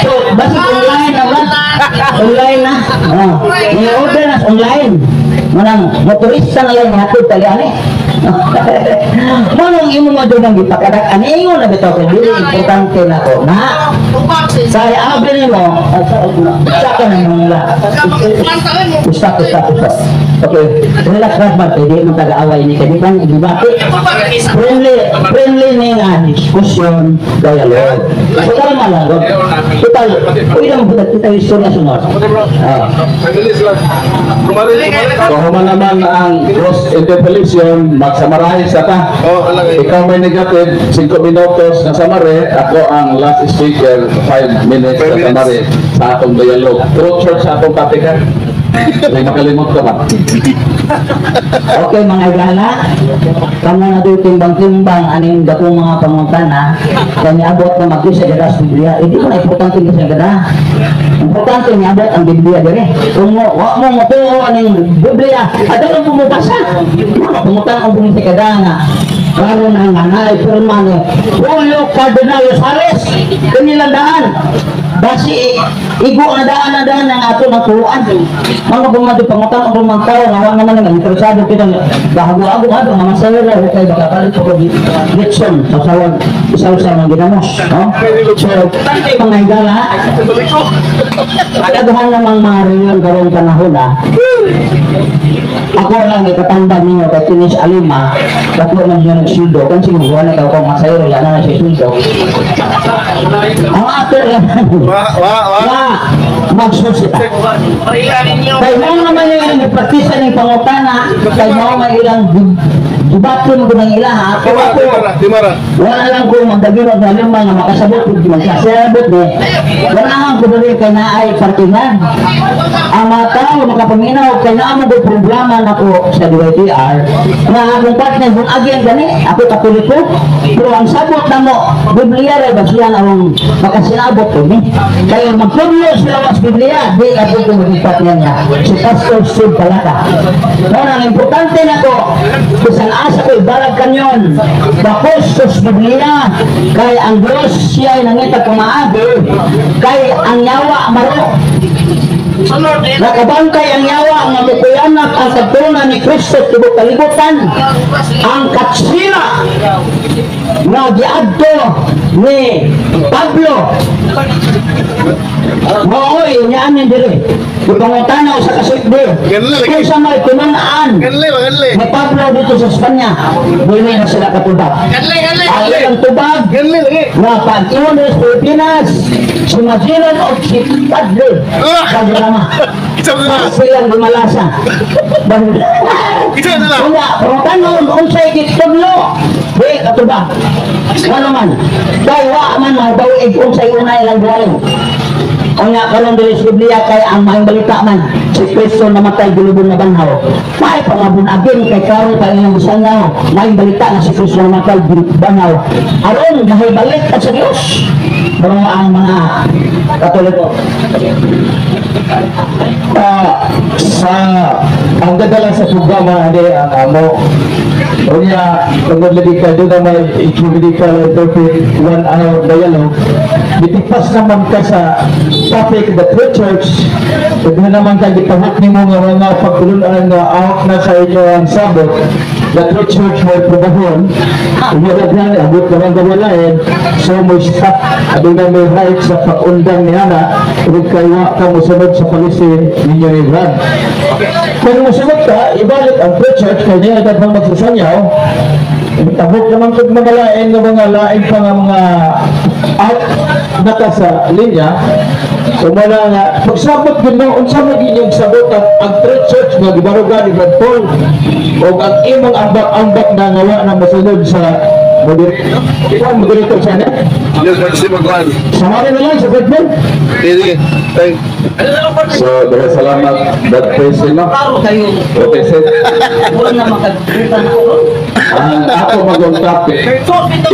[SPEAKER 1] So, basta online na ba? Online na. Oh. Ni order na online. Manang motorista na lang hatid tali ani. Manong imo mo doon ang gipakadak ani ingon na bitaw kay dili importante na ko na. Sa abi nimo, sa ka na nung Stop, stop, stop. Okay, relax lang ba? Pwede mong taga-away ni kay di ba? Friendly, friendly ni nga. Discussion, dialogue. So, kalma lang, God. Total, uy lang po kita istorya sunod. Ah.
[SPEAKER 2] 5 minutes lang. Kumari, kumari.
[SPEAKER 3] So, human naman ang cross interpellation, mag-summarize ta.
[SPEAKER 2] Oh, alang eh.
[SPEAKER 3] Ikaw may negative, 5 minutos na summary, ako ang last speaker, 5 minutes
[SPEAKER 2] 5
[SPEAKER 3] na
[SPEAKER 2] minutes.
[SPEAKER 3] Summary sa atong dialogue. Truth short sa atong topic, ha? May makalimot ka ba?
[SPEAKER 1] Okay, mga igala, kamo na doon timbang-timbang aning dakong mga pangutana, kaya niabot na mag-isa dira sa Biblia. Hindi mo na importante sa gada. Importante niabot ang Biblia dire. Kung mo, wa mo motuo aning Biblia, adto mo mobasa. Pangutana ang bungin sa gada nga, klaro na nga naay pirma ni Julio Cardinal Rosales, kanilang daan. Basi igo na daan ang ato ng turuan. Mga bumado pangutang ang mga tao nga wa naman nga interesado kita bahago-ago ato nga masaya ra kay baka kalit ko litson sa sawag isaw-saw ng ginamos, no? So, mga higala, daghan namang mga reunion karong panahon ah. Ako lang ikatanda ninyo kay Tinis Alima, dako man siya nagsuldo, kung siguro wala ka kung masayo, wala na siya suldo. Ang ato lang,
[SPEAKER 2] Wa, wa, wa.
[SPEAKER 1] na magsusita. Kay mo naman yung nagpraktisa ng pangutana, kay mo may ilang debate mo ng ilaha, pero
[SPEAKER 2] Di
[SPEAKER 1] ako,
[SPEAKER 2] mara, di mara.
[SPEAKER 1] Wala lang ko magdagin og lima nga makasabot ug magkasabot ni. Wala lang ko diri kay naay parkingan. Ang mga tao makapaminaw kay naa mo gud problema nako sa DYTR nga akong partner kung agyan gani ako Katoliko, pero ang sabot namo Biblia ra ba siya ang makasinabot ko ni kay magtudlo sila mas Biblia di ako ko maging partner niya si Pastor Steve Palaka. Mo ang importante nako bisan asa ko ibalag kanyon bakos sa Biblia kay ang Diyos siya ay nangita kumaagi kay ang yawa maro. Nakabangkay ang yawa nga mukuyanak ang kagtunan ni Kristo tibok kalibutan. Ang katsila nga giadto ni Pablo Maoy niya ni diri. Ipangutana sa kasitbi.
[SPEAKER 2] Ganun lagi.
[SPEAKER 1] Kung sa may tunanaan
[SPEAKER 2] Ganle, ganle.
[SPEAKER 1] ni Pablo dito sa Espanya, dili na sila katubag. Ang ilang tubag
[SPEAKER 2] Ganle lagi.
[SPEAKER 1] nga pag-iwan sa Pilipinas, si Magellan o si Padre Valderrama.
[SPEAKER 2] Isa na.
[SPEAKER 1] Silang gumalasa.
[SPEAKER 2] Isa na lang.
[SPEAKER 1] Wala, pero tanong, unsay gitudlo? Di katubag. Ano man? Kay wa man mabawig unsay una ilang buhayin. Unya karon diri sa Biblia kay ang maayong balita man si Kristo namatay gulubon na banhaw. May pangabunagin kay klaro pa inyong bisangaw. Maayong balita na si Kristo namatay gulubon banhaw. Aron mahibalik ka sa Dios. Pero ang mga Katoliko.
[SPEAKER 5] Ah, sa ang dadala sa programa ani ang amo. Unya, tungod lagi ka doon na may ecumenical interfaith 1 hour dialogue, gitipas naman ka sa topic the true church. Ug naman ka gipahok nimo nga mga pagtulunan nga out na sa inyo ang sabot the true church mo probahon. Unya daghan abot naman gawalain, so mo stop aduna may right sa pag-undang ni ana ug kay wa ka mosunod sa policy ninyo ni Brad. Kung mosunod ka, ibalik ang true church kay niya daghang magsasanyaw. Tabok naman kung mga lain nga mga lain pa nga mga out na ka sa linya. So mala nga pagsabot gyud no, unsa man gyud yung sabot ang true church nga gibarugan ni Brad Paul o ang imong ambak-ambak na nga wa na mosunod sa moderator? Ikaw ang moderator sa ano?
[SPEAKER 2] Yes, si Magwan.
[SPEAKER 5] Samari na lang sa Brad Paul.
[SPEAKER 2] Sige, sige. Thank.
[SPEAKER 3] So, daghang salamat, Brad President, no?
[SPEAKER 1] Klaro kayo.
[SPEAKER 3] Okay, sir.
[SPEAKER 1] Wala na makagkita na ako.
[SPEAKER 3] Ang ako magong topic,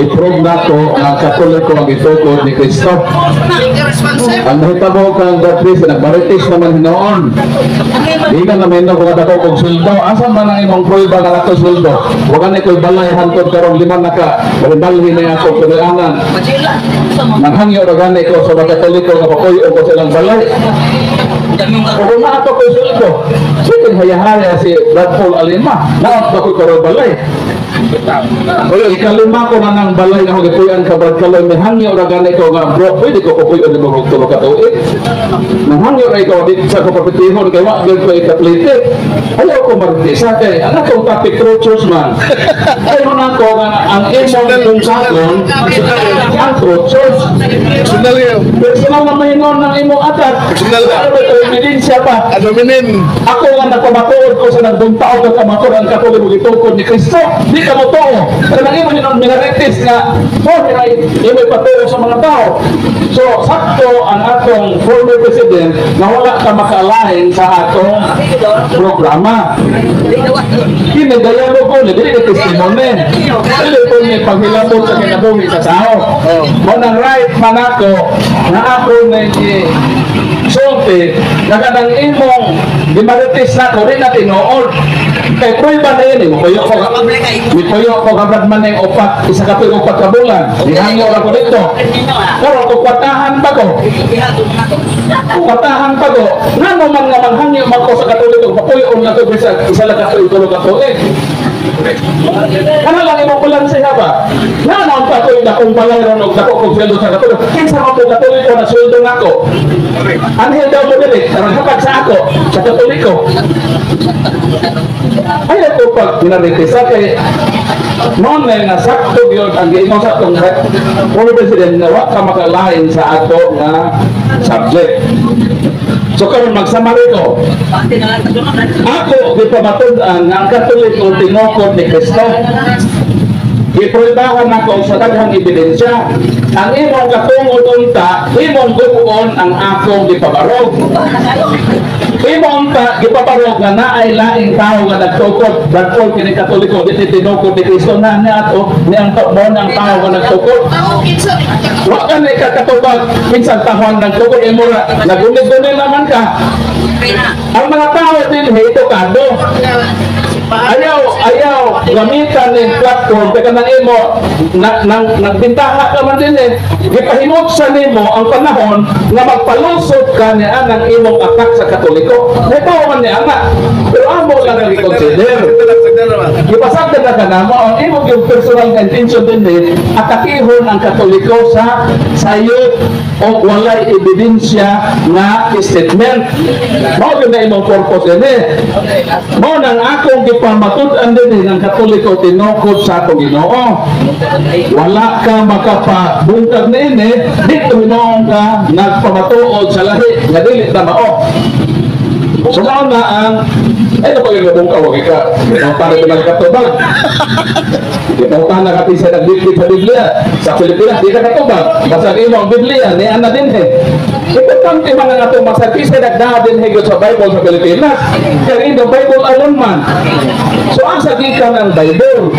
[SPEAKER 3] i-prove nako ang Katoliko ang itukod ni Kristo. Ang nahitabo kang Brad President, nagmarites naman hinoon. Di ka namin no kung dako kog sweldo. Asa man ang imong prueba nga nato sweldo? Wa gani ko'y balay hantod karong lima na ka. Balhin na ako kailangan. Nanghangyo ra gani ko sa mga Katoliko nga pakuy-o ko silang balay. Kung naa ko ko'y sweldo, sige hayahaya si Brad Paul Alima. Naot ba ko'y karoon balay? Ikalima ko na ng balay nga ako gipuy-an ka, Brad Kaloy, may hangyo ra gani ko nga, "Bro, pwede ko pupuy-an nimo og 3 ka tuig?" Nang hangyo ra ikaw dito sa ko papitihon kay wa gyud ko ikaplite. Ayaw ko maritisa kay ang atong topic true church man. Ay mo na ko nga ang imong tungsagon ang true church.
[SPEAKER 2] Personal yun.
[SPEAKER 3] Personal na mahinon ng imong atat.
[SPEAKER 2] Personal na.
[SPEAKER 3] Ano ba ito, ebidensya pa?
[SPEAKER 2] Ad hominem.
[SPEAKER 3] Ako nga nagpamatuod ko sa nagbuntao ka kamatuod ang Katoliko gitukod ni Kristo. Di ka mo tuo. Pero nang imo hinon minaritis nga mo imo ipatuo sa mga tao. So sakto ang atong former president na wala ka maka-align sa atong programa. Kini dialogue ko ni dili ni testimony. Dili ko ni paghilabot sa kinabuhi sa tao. Mo nang right man ako nga ako ni sulti nga kanang imong gimaritis na ko rin na tinuod. Kay prueba na yun eh. Mupuyo ko kabrad man yung upat, 1 ka tuig 4 ka bulan. Gihangyo ra ko dito. Pero kukwatahan pa ko. Kukwatahan pa ko. Ngano man nga manghangyo man ko sa Katoliko, papuyo na ko bisa 1 lang ka tuig, 3 ka tuig. Ano lang imong balanse ba? Nga naman pa ko yung dakong balay ron og dako kong sweldo sa Katoliko. Kinsa man ko Katoliko na sweldo nako? Anhel daw mo dili, aron hatag sa ako sa Katoliko. Ayaw ko pag ginariti kay noon na nga sakto yun ang giingon sa atong former president nga wa ka makalain sa ato nga subject. So karon mag-summary ko. Ako gipamatud-an nga ang Katoliko tinukod ni Kristo. Gipruebahan ako sa daghang ebidensya. Ang imong katungod unta, imong gubuon ang akong gipabarog. Imo unta gipabarog nga naay laing tao nga nagtukod. Dagko kini Katoliko di tinukod ni Kristo na niya ato ni ang mo ng tao nga nagtukod. Wa ka ni kakatubag minsan tahuan nagtukod imo ra nagunit-gunit naman ka. Ang mga tao din edukado. Ayaw, ayaw, gamitan ng platform, kaya nang imo, na, nang, nagbintaha ka man din eh, gipahimot sa nimo ang panahon nga magpalusot ka niya ng imong attack sa Katoliko. Ito man niya nga. Pero amo lang ang i-consider. Gipasagdan na ka na mo, ang imong yung personal nga intention din eh, atakihon ang Katoliko sa sayop o walay ebidensya nga statement. Mao gyud na imong purpose din eh. Mao nang akong gipamatud-an din eh, ng Katoliko tinukod sa atong Ginoo. Wala ka makapabungkag niini, dito hinuon ka nagpamatuod sa lahi nga dili ta mao. So mao na ang ay na pag bungkag wag ka. Ang para ka nagkatubag. Ipautan na ka sa nagbibli sa Biblia. Sa Pilipinas, di ka katubag. Basta imo ang Biblia, ni ana din eh. Importante man ang atong magsakisa nagdaa din higit sa Bible sa Pilipinas. Kaya in the Bible alone man. So asa gikan ang Bible?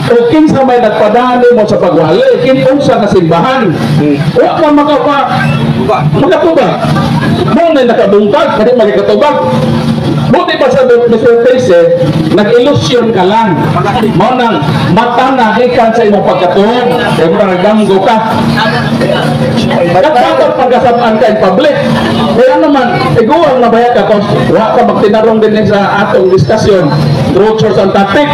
[SPEAKER 3] O kinsa may nagpadani mo sa pagwali, kinunsa nga simbahan. Wa ka makatubag. Mo na nakabungkag, kadi magikatubag. Buti pa sa Mr. Pace, nag-illusion ka lang. Mao nang mata na gikan sa imong pagkatuon, kaya mo nagdanggo ka. Dapat pagkasabaan ka in public. Kaya naman, iguang na baya ka kung wa ka magtinarong din sa atong diskusyon. Truth source ang topic.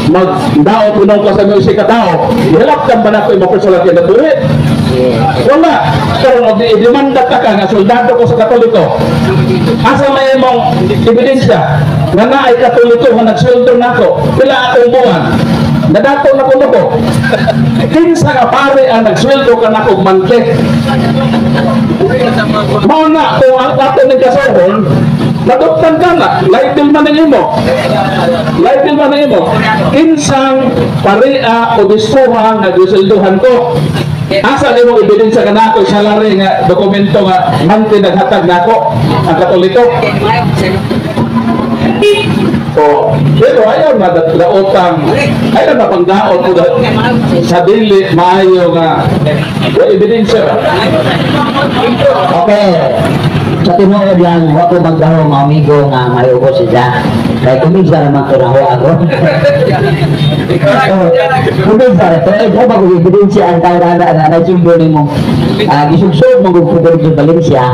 [SPEAKER 3] Magdaot unong ka sa music ka tao. Ihilap ka ba na ko imong personal kinabuhi? Wala. Pero i-demanda ka ka nga soldado ko sa Katoliko. Asa may imong ebidensya nga naay Katoliko nga nagsweldo nako? Pila akong buwan? Nadato na ko ko. Kinsa nga pare ang nagsweldo ka nako monthly? Mao na kung ang ato ning kasohon, naduptan ka na, libel man ang imo. Libel man ang imo. Kinsang paria o bistuha nga giselduhan ko? Asa nimo ebidensya ka na ako salary nga dokumento nga monthly naghatag nako ang Katoliko? O, pero ayaw na daotang, ayaw na pangdaot o sa dili maayo nga wa ebidensya ba?
[SPEAKER 5] Okay.
[SPEAKER 1] Sa tinuod lang, wa ko magdaho mga amigo nga may ubos siya. Kaya kumisa naman ko na ako. Kumisa, pero ko ba kung ebidensya ang tao na na na na nimo. Ah, gisugsog mo kung pugod sa Valencia.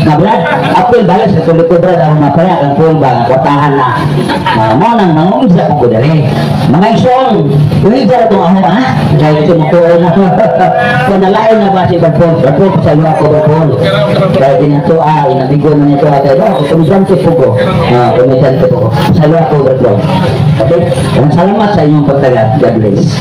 [SPEAKER 1] Na Brad, April balas sa tuloy ko, Brad, ang mapaya ang phone ba, kwartahan na. Ah, mo nang mangungsa ko dali. Mga igsoon, kumisa itong ako ha. Kaya tumutuo na. Kung nalain na ba si Brad Paul, Brad Paul, sa ako, Brad Paul. Kaya dinato ah, inabigo na nito ate. Oh, komisante po ko. Ah, komisante po ko. Sa ako, Brad Paul. Okay? Salamat sa inyong pagtaga. God bless.